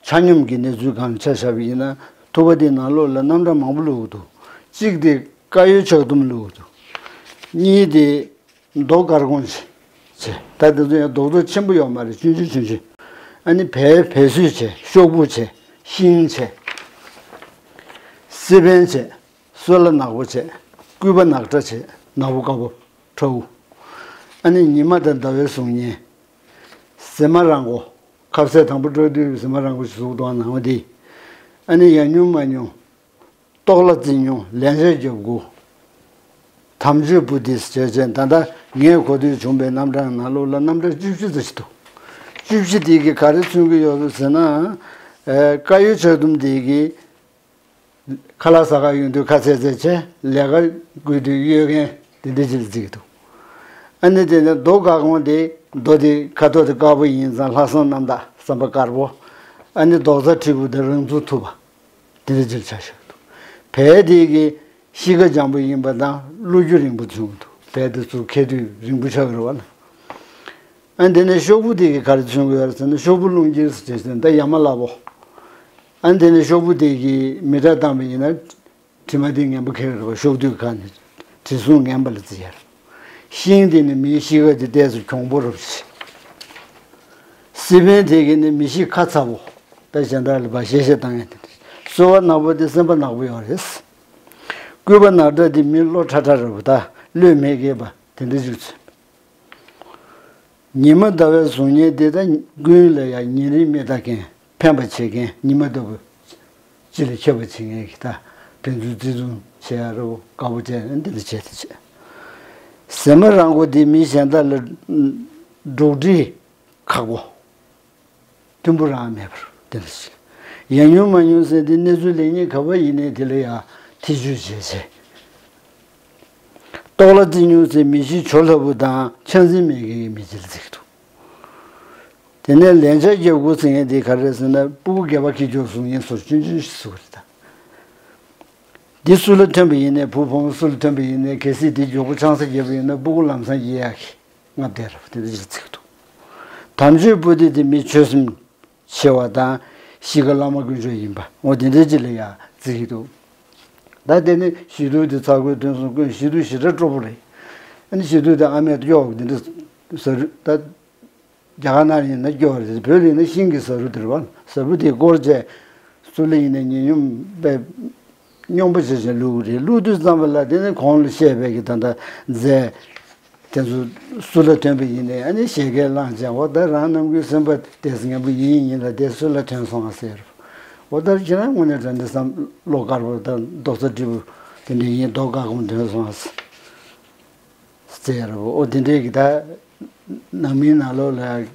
ཆ་སྙོམས་ཀྱི་གནས་ཚུལ་སྒང་ཆ་བཞག་པ་ཡིན་ན། ཐུག་པ་དེའི་ནང་ལོགས་ལ་རྣམ་གྲངས་མང་པོ་བླུགས་འདུག་གཅིག་དེ་དཀར་ཡོལ་ལྕགས་ཟླུམ་བླུགས་འདུག་གཉིས་དེ་རྡོ་དཀར་གོང་བྱས། ད་དེ་ཚོ་ཡང་རྡོག་རྡོག་ཆེན་པོ་ཡོད་མ་རེད། ཆུང་ཆུང་ཆུང་ཆུང་། ཨ་ནི་བལ་བལ་སོལ་བྱས། ཤོག་བུ་བྱས། ཤིང་བྱས། སེ་པན་བྱས། སོལ་ལ་ནག་པོ་བྱས། སྐུད་པ་ནག་ཁྲ་བྱས། ནག་པོ་དཀར་པོ་ཁྲ་བོ། ཨ་ནི་ཉི་མ་དང་ཟླ་བའི་གཟུགས་བརྙན། གཟེ་མ་ར་མགོ། ཁ་ཟས་དང་པོ་སྤྲོ་དུས་གཟེ་མ་ར་མགོ་ཞིག་གཟུགས་དང་ནང་དེ། ཨ་ནི་ཡང་ཉུང་མ་ཉུང་། ལྟོགས་ལ་རྩི་ཉུང་། ལན་ཆགས་རྒྱབ་དགུ། དམ་ཆོས་བུ་དེ་ཟེར་བྱས་བྱས། ད་ལྟ་ངས་གོ་ཐོས་བྱུང་བའི་རྣམ་གྲངས་ནང་ལོགས་ལ་རྣམ་གྲངས་བཅུ་བཞི་ཙམ་ཞིག་འདུག་བཅུ་བཞི་དེ་གིས་ག་རེ་མཚོན་གྱི་ཡོད་རེད་ཟེར་ན། ཨེ། དཀར་ཡོལ་ལྕགས་ཟླུམ་དེ་གིས། ཁ་ལག་ཟ་གར་ཡོང་དུས་ཁ་ཟས་ཟས་བྱས། ལས་ཀ་དགོས་དུས་གཡོལ་མཁན་དེ་འདྲ་ཅིག་ལ་བརྩི་གི་འདུག་ཨ་ནི་དེ་ནས་རྡོ་དཀར་གོང་དེ། རྡོ་དེ་ཁ་དོག་དེ་དཀར་པོ་ཡིན་ཙང་ལྷག་བསམ་རྣམ་དག་བསམ་པ་དཀར་པོ། ཨ་ནི་རྡོག་རྩ་འཁྲིལ་པོ་དེ་རང་ཚུགས་ཐུབ་པ་དེ་འདྲ་ཅིག་ལ་ཆ་བཞག་གི་འདུག་བལ་དེ་གི་གཤིས་ཀ་འཇམ་པོ་ཡིན་པ་དང་བློ་རྒྱུ་རིང་པོ་བྱུང་འདུག་བལ་དེ་ཚུར་འཁྱེར་དུས་རིང་པོ་ཆགས་ཀྱི་རེད་བ་ལ། ཨ་ནི་དེ་ནས་ཤོག་བུ་དེ་གིས་ག་རེ་མཚོན་གྱི་ཡོད་རེད་ཟེར་ན། ཤོག་བུ་རླུང་འཁྱེར་ཟེར་བྱས་ཟེར་ན་ད་ཡ་མ་ལ་བོ། ཨ་ནི་དེ་ནས་ཤོག་བུ་དེ་གིས་མེ་སྲེག་བཏང་བ་ཡིན་ན། དྲི་མ་དེ་ངན་པ་འཁྱེར་གྱི་རེད་བ། ཤོག་དུས་ཁ་ནས་དྲི་བསུང་ངན་པ་ལ་བརྩི་ཡ་རེད། ཤིང་དེ་ནི་མིའི་གཤིས་ཀ་དེ་ཏོག་ཙམ་གྱོང་པོ་རུ་བྱེད། སེ་པན་དེ་གིས་ནི་མི་གཤིས་ཁ་ཚ་བོ། ད་གཞན་དག་ལ་བ་ཤེད་ཤེད་བཏང་ཡ་དེ་འདྲ། སོལ་བ་ནག་པོ་དེ་སེམས་པ་ནག་པོ་ཡོད་རེད། སྐུད་པ་ནག་ཁྲ་དེ་མི་བློ་ཁྲ་ཁྲ་རེད་བ། ད་བློས་མི་འགེལ་བ་དེ་འདྲ་ཅིག་མཚོན། ཉི་མ་ཟླ་བའི་གཟུགས་བརྙན་དེ་ད་ཀུན་ལ་ཡང་ཉིན་རེའི་མི་ལྟ་མཁན། ཕན་པ་བྱེད་མཁན། ཉི་མ་ལྟ་བུ་སྤྱི་ལ་ཁྱབ་པ་བྱེད་མཁན་གྱི་ད་ཕན་ཚུན་བརྩི་མཐོང་བྱེད་ཡ་རོ་དཀར་པོ་བྱས་ནས་འདི་འདྲ་བྱས་ཏེ་བྱས། གཟེ་མ་ར་མགོ་འདི་མི་གཞན་དག་ལ་འགྲོགས་འདྲིས་ཁག་པོ། མཐུན་པོ་རང་མེད་པར་དེ་འདྲ་བྱས། ཡང་ཉུང་མ་ཉུང་ཟེར་དེ་གནས་ཚུལ་ལེགས་ཉེས་ག་པར་ཡིན་ནའི་དེ་ལ་ཡང་ཐེ་བྱུས་བྱས་བྱས། ལྟོགས་ལ་རྩི་ཉུང་ཟེར་མི་གཤིས་བྱོ་ལྷ་བུ་དང་ཆགས་འཛིན་མེད་མཁན་གྱི་མི་ཅིག་ལ་བརྩི་གི་འདུག་དེ་ནས་ལན་ཆགས་རྒྱབ་དགུ་ཟེར་མཁན་དེ་ག་རེ་རེད་ཟེར་ན། སྤུ་གུ་སྒལ་པ་འཁྱེར་རྒྱུག་གཟུགས་བརྙན་སོགས་ཆུང་ཆུང་ཞིག་བཟོ་གི་རེད་ད། འདི་སུ་ལ་ཐོན་པ་ཡིན་ནའི། བུ་བུ་མོ་སུ་ལ་ཐོན་པ་ཡིན་ནའི། གལ་སྲིད་དེ་མགྱོགས་པོ་ཆང་ས་བརྒྱབ་པ་ཡིན་ན་སྤུ་གུ་ལམ་སང་ཡལ་ཡག་གི་རྔ་བསྡད་རབས་དེ་འདྲ་ཅིག་ལ་བརྩི་གི་འདུག་དམ་ཆོས་བུ་དེ་དེ་མི་ཆོས་སེམས་ཆེ་བ་དང་ གཤིས་ཀ་བླ་མ་དཀོན་མཆོག་ཡིན་པ་འོ་དེ་འདྲའི་ཅིག་ལ་ཡ་བརྩི་གི་འདུག་ད་དེ་ནི་ཞི་དུལ་དེ་ཚ་ཁོས་ཐོན་སོང་ཀུན་ཞི་དུལ་ཞེ་དྲག་སྤྲོ་པོ་རེད། ཨ་ནི་ཞི་དུལ་དེ་ཨ་མས་གཡོག་འདི་འདྲ་ཟ་རུ་ད། རྒྱ་གར་ནང་ཡིན་ན་སྐྱོ་རེད། བོད་ལ་ཡིན་ན་ཤིང་གི་ཟ་རུ་དེ་རེད་བ། ཟ་རུ་དེ་སྐོར་བྱས་སུ་ལ་ཡིན་ན་ཉེ་སྙོམས་པའི་སྙོམས་པོ་བྱས་བྱས་བླུགས་རེད། བླུགས་དུས་ཙམ་པ་ལ་དེ་ནི་གོང་ལ་བཤད་པའི་གི་ད་ལྟ་རྫས་དེ་ཚོ་སུ་ལ་ཐོན་པ་ཡིན་ནའི་ཨ་ནི་བཞད་གད་བླངས་བྱས་འོ་ད་རང་རྣམ་ཀུན་སེམས་པ་དེ་ངན་པོ་ཡིན་ཡིན་ལ་དེ་སུ་ལ་ཐོན་སོང་ཨ་ཟེར། འོ་ད་ཁྱེད་རང་དངོས་གནས་དྲང་བདེན་བསམ་བློ་དཀར་པོ་དང་རྡོག་རྩ་གྲི་པོ་དེ་འདྲ་ཡིན་མདོག་དཀར་གོམ་ཐོན་སོང་ཨ་ཟེར། ཟེར་རོ། ཨོ་དེ་འདྲའི་གི་ད་ནང་མིའི་ནང་ལོགས་ལ་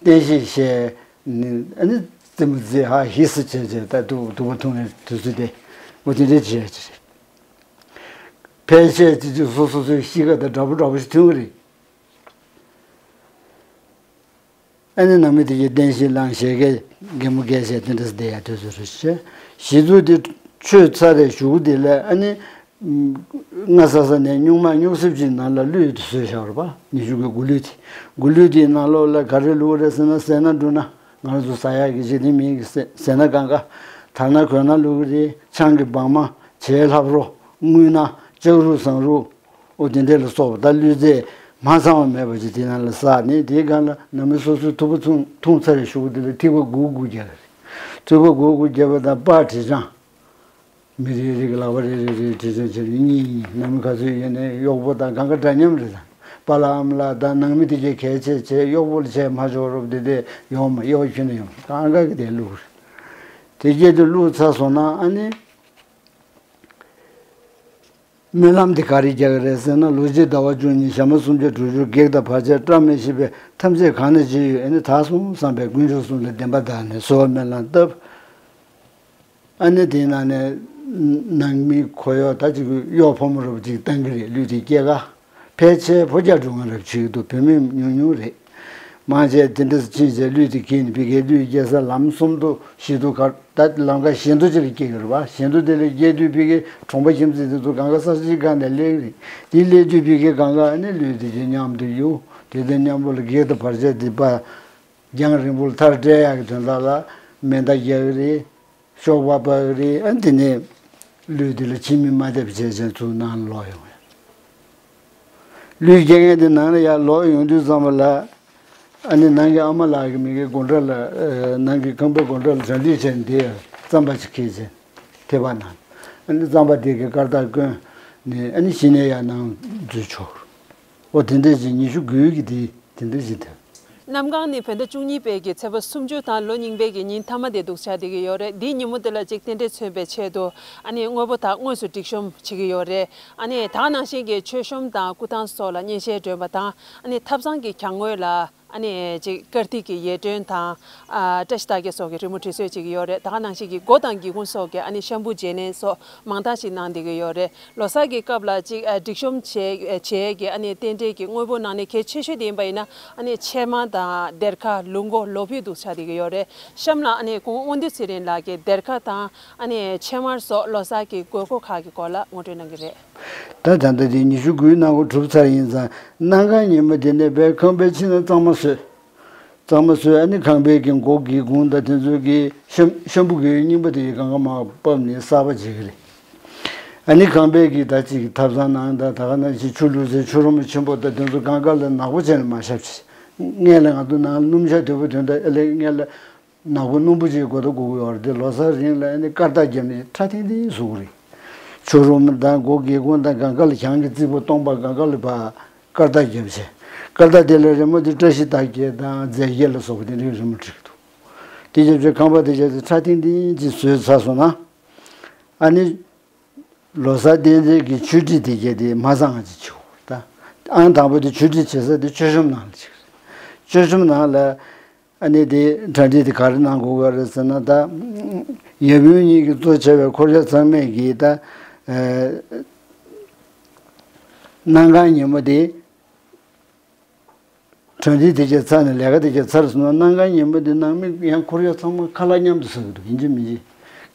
བསྟན་བཤིག་བཤད་ནི་ཨ་ནི་རྩེད་མོ་རྩེ་ཧ་ཧི་སི་བྱས་བྱས་ད་དུ་དུ་བ་འཐུང་ནས་དུས་ཚོད་དེ་ཨོ་དེ་འདྲའི་བྱས་བྱས། ཕལ་ཆེར་ཅི་ཅི་སོ་སོ་སོའི་གཤིས་ཀ་དང་འདྲ་པོ་འདྲ་པོ་ཞིག་མཐུན་གི་རེད། ཨ་ནི་ནང་མི་དེ་གའི་བསྟན་བཤིག་བླངས་བཞད་གད་གད་མོ་བགད་བྱས་དེ་འདྲ་བསྡད་ཡ་དུས་ཚོད་རེད་ཤག་ཞི་དུལ་དེ་ཆོས་ཚར་རེ་བཞུགས་དེ་ལས་ཨ་ནི་སྔ་ས་ས་ནས་སྨྱུག་མ་སྨྱུག་སིབ་ཅིག་ནང་ལ་གླུད་དེ་བཟོས་བཞག་རེད་པ། ཉི་ཤུ་གི་མགོ་གླུད་དེ། མགོ་གླུད་དེའི་ནང་ལོགས་ལ་ག་རེ་བླུགས་རེད་ཟེར་ན་ཟས་སྣ་འབྲུ་སྣ་ང་རང་ཚོ་ཟ་ཡག་གི་ཅིག་དེ་མིན་གི་ཟས་ཟས་སྣ་གང་ག་དར་སྣ་གོས་སྣ་བླུགས་གི་རེད། ཆང་གི་སྦང་མ་བྱའི་ལྷབ་རོ་རྔུལ་སྣ་ལྕགས་རུ་ཟངས་རུ། ཨོ་དེ་འདྲ་ལ་སོགས་པ་ད་གླུད་རྫས་མ་ཚང་བ་མེད་པ་ཅིག་དེ་ནང་ལ་བསགས་ནས་དེའི་སྒང་ལ་ནང་མི་སོ་སོའི་ཐུབ་པ་འཐུང་འཐུང་ཚར་རེ་ཞུགས་དེ་ལ་ཐིགས་པ་དགུ་དགུ་རྒྱག་རེད། ཐིགས་པ་དགུ་དགུ་རྒྱབ་པ་དང་པར་བྲིས་ཅང་། མི་རེ་རེ་གི་ལག་པ་རེ་རེ་རེ་བྲིས་ཅང་བྱས་ནས་གཉིས་གཉིས་ནང་མི་ག་ཚོད་ཡོད་ནས་གཡོག་པོ་དང་གང་ག་འདྲ་མཉམ་རེད། ད་པཱ་ལགས་ཨ་མ་ལགས་དང་ནང་མི་དེ་གས་གལ་ཆེ་ཆེ་གཡོག་པོ་ལ་བྱས་མ་ཆོག་རོབ་དེ་དེ་ཡོང་མ་གཡོག་ཁྱོན་ནས་ཡོང་གང་ག་གི་དེ་བླུགས་རེད། དེ་སྐད་དུ་བླུགས་ཚར་སོང་ན་ཨ་ནི། སྨོན་ལམ་དེ་ག་རེ་རྒྱག་གི་རེད་ཟེར་ན། ལོ་གཅིག་ཟླ་བ་བཅུ་གཉིས་ཞག་མ་སུམ་བརྒྱ་དྲུག་ཅུ་བགེགས་དང་བར་ཆད་བཀྲ་མི་ཤིས་པའི་ཐམས་ཅད་གང་ན་ཅི་ཡོད་ཨ་ནི་དག་སོང་བསམ་པའི་དཀོན་མཆོག་གསུམ་ལ་བདེན་པ་བདག་ནས་གསོལ་བ་སྨོན་ལམ་བཏབ། ཨ་ནི་དེའི་ནང་ནས་ནང་མི་ཁོ་གཡོག་ད་ཅིག་གཡོག་ཕོ་མོ་རབ་ཅིག་བཏང་གི་རེད། གླུད་དེ་སྐྱེལ་ག་ཕལ་ཆེར་ཕོ་རྒྱག་འགྲོ་ང་རབ་བྱེད་ཀྱི་འདུག་བུད་མེད་ཉུང་ཉུང་རེད། མང་ཆེ་དེ་འདྲ་ཕྱིན་བྱས་གླུད་དེ་ཁྱེར་ནས་ཕ་གིའི་གླུད་སྐྱེལ་ས་ལམ་གསུམ་དུ་བཞི་དུ་གར། ད་ལམ་ཁ་གཞན་དུ་ཅིག་ལ་སྐྱེལ་གི་རེད་པ། གཞན་དུ་དེ་ལ་སྐྱེལ་དུས་ཕ་གི་གྲོང་པ་ཁྱིམ་མཚེས་དེ་ཚོ་གང་ག་ས་གཞིའི་སྒང་ནས་སླེབས་རེད། དེ་སླེབས་དུས་ཕ་གི་གང་ག་ཨ་ནི་གླུད་དེ་གྱི་མཉམ་དུ་གཡུག་དེ་དེ་མཉམ་པོ་ལ་བགེགས་དང་བར་ཆད་དེ་པ་རྒྱང་རིང་པོ་ལ་མཐར་བསྐྲད་ཡག་གི་དོན་དག་ལ་མེ་མདའ་རྒྱག་གི་རེད། གཤོག་པ་འབར་གི་རེད། ཨ་དེ་ནས་གླུད་དེ་ལ་ཕྱི་མི་མ་བསྡད་པ་བྱས་བྱས་ཚུར་ནང་ལ་ལོག་ཡོང་བས། གླུད་སྐྱེལ་མཁན་དེ་ནང་ལ་ཡར་ལོག་ཡོང་དུས་ཙམ་པ་ལ། ཨ་ནི་ནང་གི་ཨ་མ་ལགས་ཀྱིས་མི་གི་སྒོ་འགྲམ་ལ་ཨ་ནང་གི་ཁང་པའི་སྒོ་འགྲམ་ལ་གྲ་སྒྲིག་བྱས་ནས་དེ་རྩམ་པ་ཅིག་འཁྱེར་བྱས་ཐེབས་པ་ནང་། ཨ་ནི་རྩམ་པ་དེ་གི་སྐར་རྟགས་བསྐོན་ནས་ཨ་ནི་གཞི་ནས་ཡར་ནང་འཛུལ་ཆོག་ཨོ་དེ་འདྲས་ཅིག་ཉི་ཤུ་དགུའི་གི་དེ་དེ་འདྲས་ཅིག་ཐེབས། གནམ་གང་ནི་བོད་ཟླ་བཅུ་གཉིས་པའི་གི་ཚེས་པ་སུམ་ཅུ་དང་ལོ་རྙིང་པའི་གི་ཉིན་མཐའ་མ་དེ་འདུག་ཆགས་བསྡད་ཀྱི་ཡོད་རེད། འདིའི་ཉིན་མོ་དེ་ལ་ཅིག་རྟེན་འབྲེལ་མཚོན་པའི་ཆེད་དུ་ཨ་ནི་དངོས་པོ་དག་དངོས་སུ་སྒྲིག་གཤོམ་བྱེད་ཀྱི་ཡོད་རེད། ཨ་ནི་ད་ག་ནང་བཞིན་གྱི་མཆོད་གཤོམ་དང་སྐུ་ཐང་སོགས་ལ་སྙན་ཤལ་སྒྲོན་པ་དང་ཨ་ནི་ཐབ་ཚང་གི་གྱང་ངོས་ལ་ཨ་ནི་ཅིག་དཀར་ཐིག་གི་ཡས་སྒྲོན་དང་ཨ་བཀྲ་ཤིས་རྟགས་བརྒྱད་སོགས་ཀྱི་རི་མོ་འབྲི་སྲོལ་བྱེད་ཀྱི་ཡོད་རེད། ད་ག་ནང་བཞིན་གྱི་སྒོ་དང་སྒེའུ་ཁུང་སོགས་ཀྱི་ཨ་ནི་ཤམ་བུ་བརྗེ་ལེན་སོགས་མང་དག་ཅིག་གནང་བསྡད་ཀྱི་ཡོད་རེད། ལོ་གསར་གྱི་སྐབས་ལ་ཅིག་ཨ་སྒྲིག་གཤོམ་བྱས་བྱས་ཀྱི་ཨ་ནི་རྟེན་འབྲེལ་གྱི་དངོས་པོ་ནང་ནས་གལ་ཆེ་ཤོས་དེ་ཡིན་པ་ཡིན་ན་ཨ་ནི་ཕྱེ་མར་དང་སྡེར་ཁ་ལུག་མགོ་ལོ་ཕུད་འདུག་ཆགས་བསྡད་ཀྱི་ཡོད་རེད། གཤམ་ལ་ཨ་ནི་སྐུ་ངོ་དབང་འདུས་ཚེ་རིང་ལགས་ཀྱིས་སྡེར་ཁ་དང་ཨ་ནི་ཕྱེ་མར་སོགས་ལོ་གསར་གྱི་དགོས་མཁོ་ཁག་གི་སྐོར་ལ་ངོ་སྤྲོད་གནང་གི་རེད། ད་ད་ལྟ་དེ་ཉི་ཤུ་དགུའི་གནང་སྒོ་གྲུབ་ཚར་ཡིན་ཙང་གནམ་གང་ཉིན་མོ་དེ་ནས་བས་ཁང་པའི་ཕྱི་ནས་གཙང་མ་བཟོས། གཙང་མ་བཟོས་ཨ་ནི་ཁང་པའི་གི་སྒོ་སྒེའུ་ཁུང་དང་དེ་ཚོའི་གི་ཤམ་ཤམ་བུ་གི་རྙིང་པ་དེ་ཡི་གང་ག་མར་ཕབ་ནས་གསར་པ་བྱེད་ཀྱི་རེད། ཨ་ནི་ཁང་པའི་གི་ད་ཅིག་ཐབ་ཚང་ནང་དང་ད་ག་ནང་བཞིན་ཆུ་བླུགས་སའི་ཆུ་རུ་མོ་ཆེན་པོ་དང་དེ་ཚོ་གང་ག་ལ་ནག་པོ་བྱས་ནས་མར་ཤབ་བྱས། སྔོན་ལ་ང་ཚོ་ནང་སྣུམ་ཞག་དོད་པོ་དོན་དག་ཨེ་ལས་སྔོན་ལ་ནག་པོ་སྣུམ་པོ་ཅིག་དགོས་དོ་དགོས་ཀྱི་ཡོད་རེད་དེ་ལོ་གསར་རིང་ལ་ཨ་ནི་སྐར་རྟགས་བརྒྱབ་ནས་ཁྲ་ཐིང་ཐིང་བཟོ་གི་རེད། ཆུ་རུ་མོ་དང་སྒོ་སྒེའུ་ཁུང་དང་གང་ག་ལ་གྱང་གི་རྩིག་པ་སྟོང་པ་གང་ག་ལ་ཕར་སྐར་རྟགས་བརྒྱབ་བྱས། སྐར་རྟགས་དེ་ལ་རི་མོ་དེ་བཀྲ་ཤིས་རྟགས་བརྒྱད་དང་རྫས་བརྒྱད་ལ་སོགས་པ་དེ་འདྲའི་རི་མོ་བྲིས་ཀྱི་འདུག་དེ་རྗེས་ཁང་པ་དེ་རྗེས་ཁྲ་ཐིང་ཐིང་ཅིག་བཟོས་ཚར་སོང་ན། ཨ་ནི་ལོ་གསར་རྟེན་འབྲེལ་གྱི་མཆོད་ཁྲི་དེ་གྱད་དེ་མ་བཟང་ང་ཅིག་བྱེད་དགོས་ད། ཨང་དང་པོ་དེ་མཆོད་ཁྲི་བྱེད་ས་དེ་མཆོད་གཤོམ་ནང་ལ་བྱེད་ཀྱི་རེད། མཆོད་གཤོམ་ནང་ལ་ཨ་ནི་དེ་གྲ་སྒྲིག་དེ་ག་རེ་གནང་དགོས་ཀྱི་རེད་ཟེར་ན་ད། ཡབ་ཡུམ་གཉིས་ཀྱིས་གཙོ་བྱས་པའི་འཁོར་ཞག་ཚང་མས་ཀྱིས་ད། ཨ་གནམ་གང་ཉིན་མོ་དེ། གྲ་སྒྲིག་དེ་གྱད་ཚར་ནས་ལས་ཀ་དེ་གྱད་ཚར་སོང་ན་གནམ་གང་ཉིན་མོ་དེ་ནང་མི་ཡང་འཁོར་ཞག་ཚང་མ་ཁ་ལག་མཉམ་དུ་ཟ་གི་འདུག་ཡིན་གཅིག་མིན་གཅིག་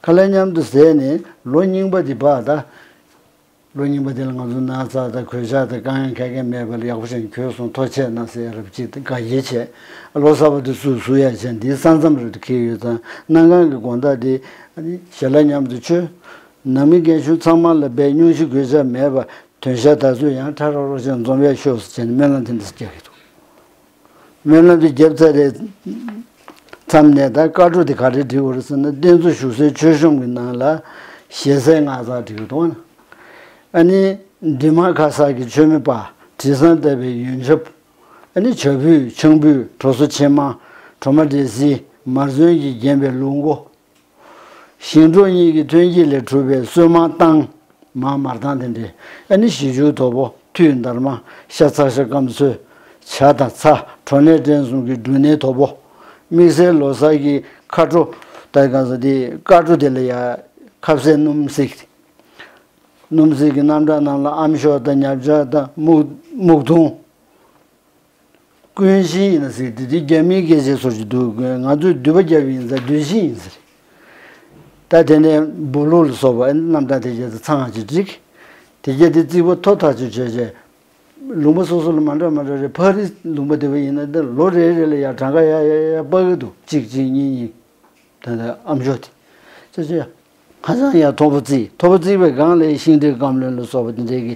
ཁ་ལག་མཉམ་དུ་ཟས་ནས་ལོ་རྙིང་པ་དེ་བར་ད། ལོ་རྙིང་པ་དེ་ལ་ང་ཚོ་ན་ཚ་དང་གོད་ཆག་དང་དཀའ་ངལ་ག་གེ་མེད་པ་ལ་ཡག་པོ་བྱས་ནས་གྱོད་སོང་། ཐུགས་རྗེ་གནང་ཟེར་ཡ་རབ་ཅིག་དང་དགའ་བཞེས་བྱས། ལོ་གསར་པ་དེ་སུ་བསུ་ཡ་བྱས། འདིའི་ས་མཚམས་རེ་དུ་འཁེལ་ཡོད་ཙང་། གནང་གང་གི་དགོང་དག་དེ་ཞལ་ལག་མཉམ་དུ་མཆོད། ནང་མི་རྒན་གཞོན་ཚང་མ་ལ་དཔེ་སྙུང་གཞི་གོད་ཆག་མེད་པ། དོན་ཤ་ད་ཚོད་ཡང་ཕྲ་རོག་རོག་བྱས་འཛོམས་ཡ་ཤོག་ཟེར་བྱས་ནས་སྨོན་ལམ་དེ་འདྲ་རྒྱག་གི་འདུག། སྨོན་ལམ་དེ་བརྒྱབ་ཚར་རེད། མཚམས་ནས་ད་བཀའ་འགྲོ་དེ་ག་རེ་བྲིས་དགོས་རེད་ཟེར་ན། རྟེན་གཙོ་བཞུགས་སའི་མཆོད་གཤོམ་གྱི་ནང་ལ་ཞལ་ཟས་སྔགས་ཚང་བྲིས་ཀྱི་འདུག་ན། ཨ་ནི་འབྲི་མ་ཁ་གསར་གྱི་མཆོད་མེ་སྤར། དྲི་བཟང་བཏབ་པའི་ཡོན་ཆབ། ཨ་ནི་བྱ་ཕུད་ཆང་ཕུད། གྲོ་སོ་ཕྱེ་མར། གྲོ་མ་འབྲས་སིལ། མར་ཚོན་གྱིས་བརྒྱན་པའི་ལུག་མགོ། ཞིང་འབྲོག་གཉིས་ཀྱི་ཐོན་སྐྱེད་ལས་གྲུབ་པའི་སོལ་མར་བཏང་། མར་མར་བཏང་དེ་འདྲའི། ཨ་ནི་ཞི་ཆུའི་དོ་པོ། ཐུད་འདར་མ། ཤ་ཚ། ཤ་སྐམ་ཚོས། ཇ་དང་ཚྭ། གྲོ་ནས་སྐྲན་གསུམ་གྱི་འབྲུ་སྣའི་དོ་པོ། དམིགས་བསལ་ལོ་གསར་གྱི་ཁ་དྲོ། ད་གང་ཟེར་དེ་བཀའ་དྲོ་དེ་ལ་ཡ་ཁ་ཟས་སྣུམ་བསྲེགས། སྣུམ་བསྲེགས་ཀྱི་རྣམ་གྲངས་རྣམས་ལ་ཨམ་ཤོག་དང་ཉབ་ཆ་དང་སྨུག་སྨུག་ཐུང་། ཀུན་ཤེས་ཡིན་ན་ཟེར་དེ། དེ་རྒྱ་མིའི་སྐད་ཆའི་སོར་ཞིག་འདུག། ང་ཚོས་འདུས་པ་རྒྱབ་ཡིན་ཙང་འདུས་ཤིང་ཡིན་ཟེར། ད་དེ་ནས་སྦོ་ལོགས་ལ་སོགས་པ་རྣམ་གྲངས་དེ་གྱད་དེ་ཚང་བ་ཅིག་བསྒྲིགས། དེ་གྱད་དེ་རྩིག་པ་མཐོ་ཐག་ཆོད་བྱས་བྱས། ལུང་པ་སོ་སོ་ལ་མ་འདྲ་མ་འདྲ་རེད། ཕ་རི་ལུང་པ་དེ་བ་ཡིན་ན་ད་ལོ་རེ་རེ་ལ་ཡ་གྲངས་ཀ་ཡ་ཡ་ཡ་སྤར་གི་འདུག། གཅིག་གཅིག་གཉིས་གཉིས། ད་ལྟ་ཨམ་ཅོག་དེ་ཅོ་ཅོ་ཡ། ཧ་ཅང་ཡ་མཐོ་པོ་བརྩིས། མཐོ་པོ་བརྩིས་པའི་སྒང་ལ་ཤིང་འབྲས་སྐམ་རློན་ལ་སོགས་པ་དེ་འདྲའི་གི་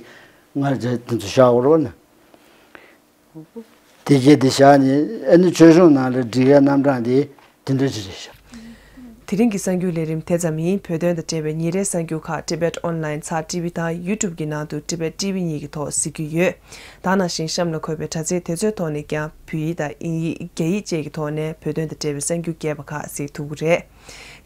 སྔར་རྗེས་དེ་ཚོ་བཞག་དགོས་རེད་བ་ན། དེ་གྱད་དེ་བཞག་ནས་ཨ་ནི་མཆོད་གཤོམ་ནང་ལ་སྒྲིག་ཡ་རྣམ་གྲངས་དེ་དེ་འདྲ་ཅིག་རེད་ཤག། དེ་རིང་གི་གསར་འགྱུར་ལས་རིམ་དེ་ཙམ་ཡིན། བོད་དོན་དང་འབྲེལ་བའི་ཉིན་རེའི་གསར་འགྱུར་ཁག་Tibet Online ཚགས་ཊི་བི་དང་YouTube གི་ནང་དུ་Tibet T V གཉིས་ཀྱི་ཐོག་གཟིགས་རྒྱུ་ཡོད། ད་ནང་བཞིན་གཤམ་ལ་འཁོད་པའི་དྲ་ཚིགས་དེ་ཚོའི་ཐོག་ནས་ཀྱང་བོད་ཡིག་དང་དབྱིན་ཡིག་རྒྱ་ཡིག་བཅས་ཀྱི་ཐོག་ནས་བོད་དོན་དང་འབྲེལ་བའི་གསར་འགྱུར་རྒྱས་པ་ཁག་གཟིགས་ཐུབ་ཀྱི་རེད།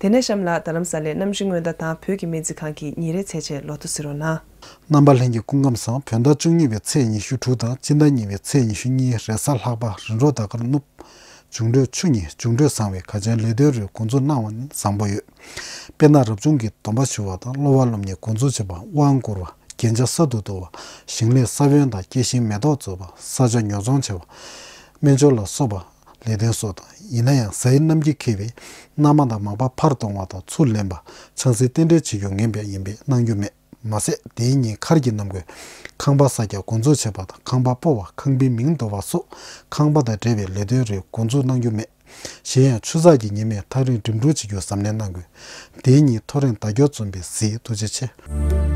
དེ་ནས་གཤམ་ལ་རྡ་རམ་ས་ལའི་གནམ་གཤིས་སྔོན་བརྡ་དང་བོད་ཀྱི་སྨན་རྩིས་ཁང་གི་ཉིན་རེའི་ཚེས་ཆེན་ལོ་ཐོ་གཟིགས་རོགས་གནང་། རྣམ་པ་ལྷན་རྒྱས་སྐུ་ཁམས་བཟང་། བོད་ཟླ་བཅུ་གཉིས་པའི་ཚེས་ཉི་ཤུ་དྲུག་དང་སྤྱི་ཟླ་གཉིས་པའི་ཚེས་ཉི་ཤུ་གཉིས་རེས་གཟའ་ལྷག་པ། རིམ་གྲོ་ཟླ་སྐར་སྣུབ། འབྱུང་འཕྲོད་ཆུ་གཉིས། འབྱུང་འཕྲོད་བཟང་བའི་ཁ་ཆེན་ལས་དོན་རེ་འགོ་འཛུགས་གནང་བ་ནི་བཟང་པོ་ཡོད། དཔེར་ན་རབ་བྱུང་གི་སྡོམ་པ་ཞུ་བ་དང་། སློབ་པ་སློབ་གཉེར་འགོ་འཛུགས་བྱེད་པ། དབང་བསྐུར་བ། རྒྱན་ཆ་གསར་དུ་བསྡུ་བ། ཞིང་ལས་ས་བོན་དང་སྐྱེད་ཤིང་མེ་ཏོག་བཙུགས་པ། ས་ཆ་ཉོ་ཚོང་བྱེད་པ། སྨན་སྦྱོར་ལ་སོགས་པ་ལས་དོན་སོགས་དང་། ཡིན་ན་ཡང་གཟའ་ཡི་གནམ་གྱིས་འཁེལ་བས་མནའ་མ་དང་མ་པ་ཕར་གཏོང་བ་དང་ཚུར་ལེན་པ། ཆང་སྲིད་རྟེན་འབྲེལ་བྱེད་རྒྱུ་ངན་པ་ཡིན་པས་གནང་རྒྱུ་མེད། མ་ཟད་དེའི་ཉིན་མཁར་གྱི་གནམ་སྒོས་ཁང་པ་གསར་རྒྱག་འགོ་འཛུགས་བྱེད་པ་དང་། ཁང་པ་སྤོ་བ། ཁང་པའི་མིང་འདོར་བ་སོགས་ཁང་པ་དང་འབྲེལ་བའི་ལས་དོན་རེ་འགོ་འཛུགས་གནང་རྒྱུ་མེད། གཞན་ཡང་ཆུ་ཚགས་ཀྱི་ཉི་མས་ཐག་རིང་འགྲིམ་འགྲུལ་བྱེད་རྒྱུ་གཟབ་ནན་གནང་དགོས། དེའི་ཉིན་ཐོ་རེངས་ཟླ་སྐྱོར་འཛོམས་པས་གཟིགས། ཐུགས་རྗེ་ཆེ།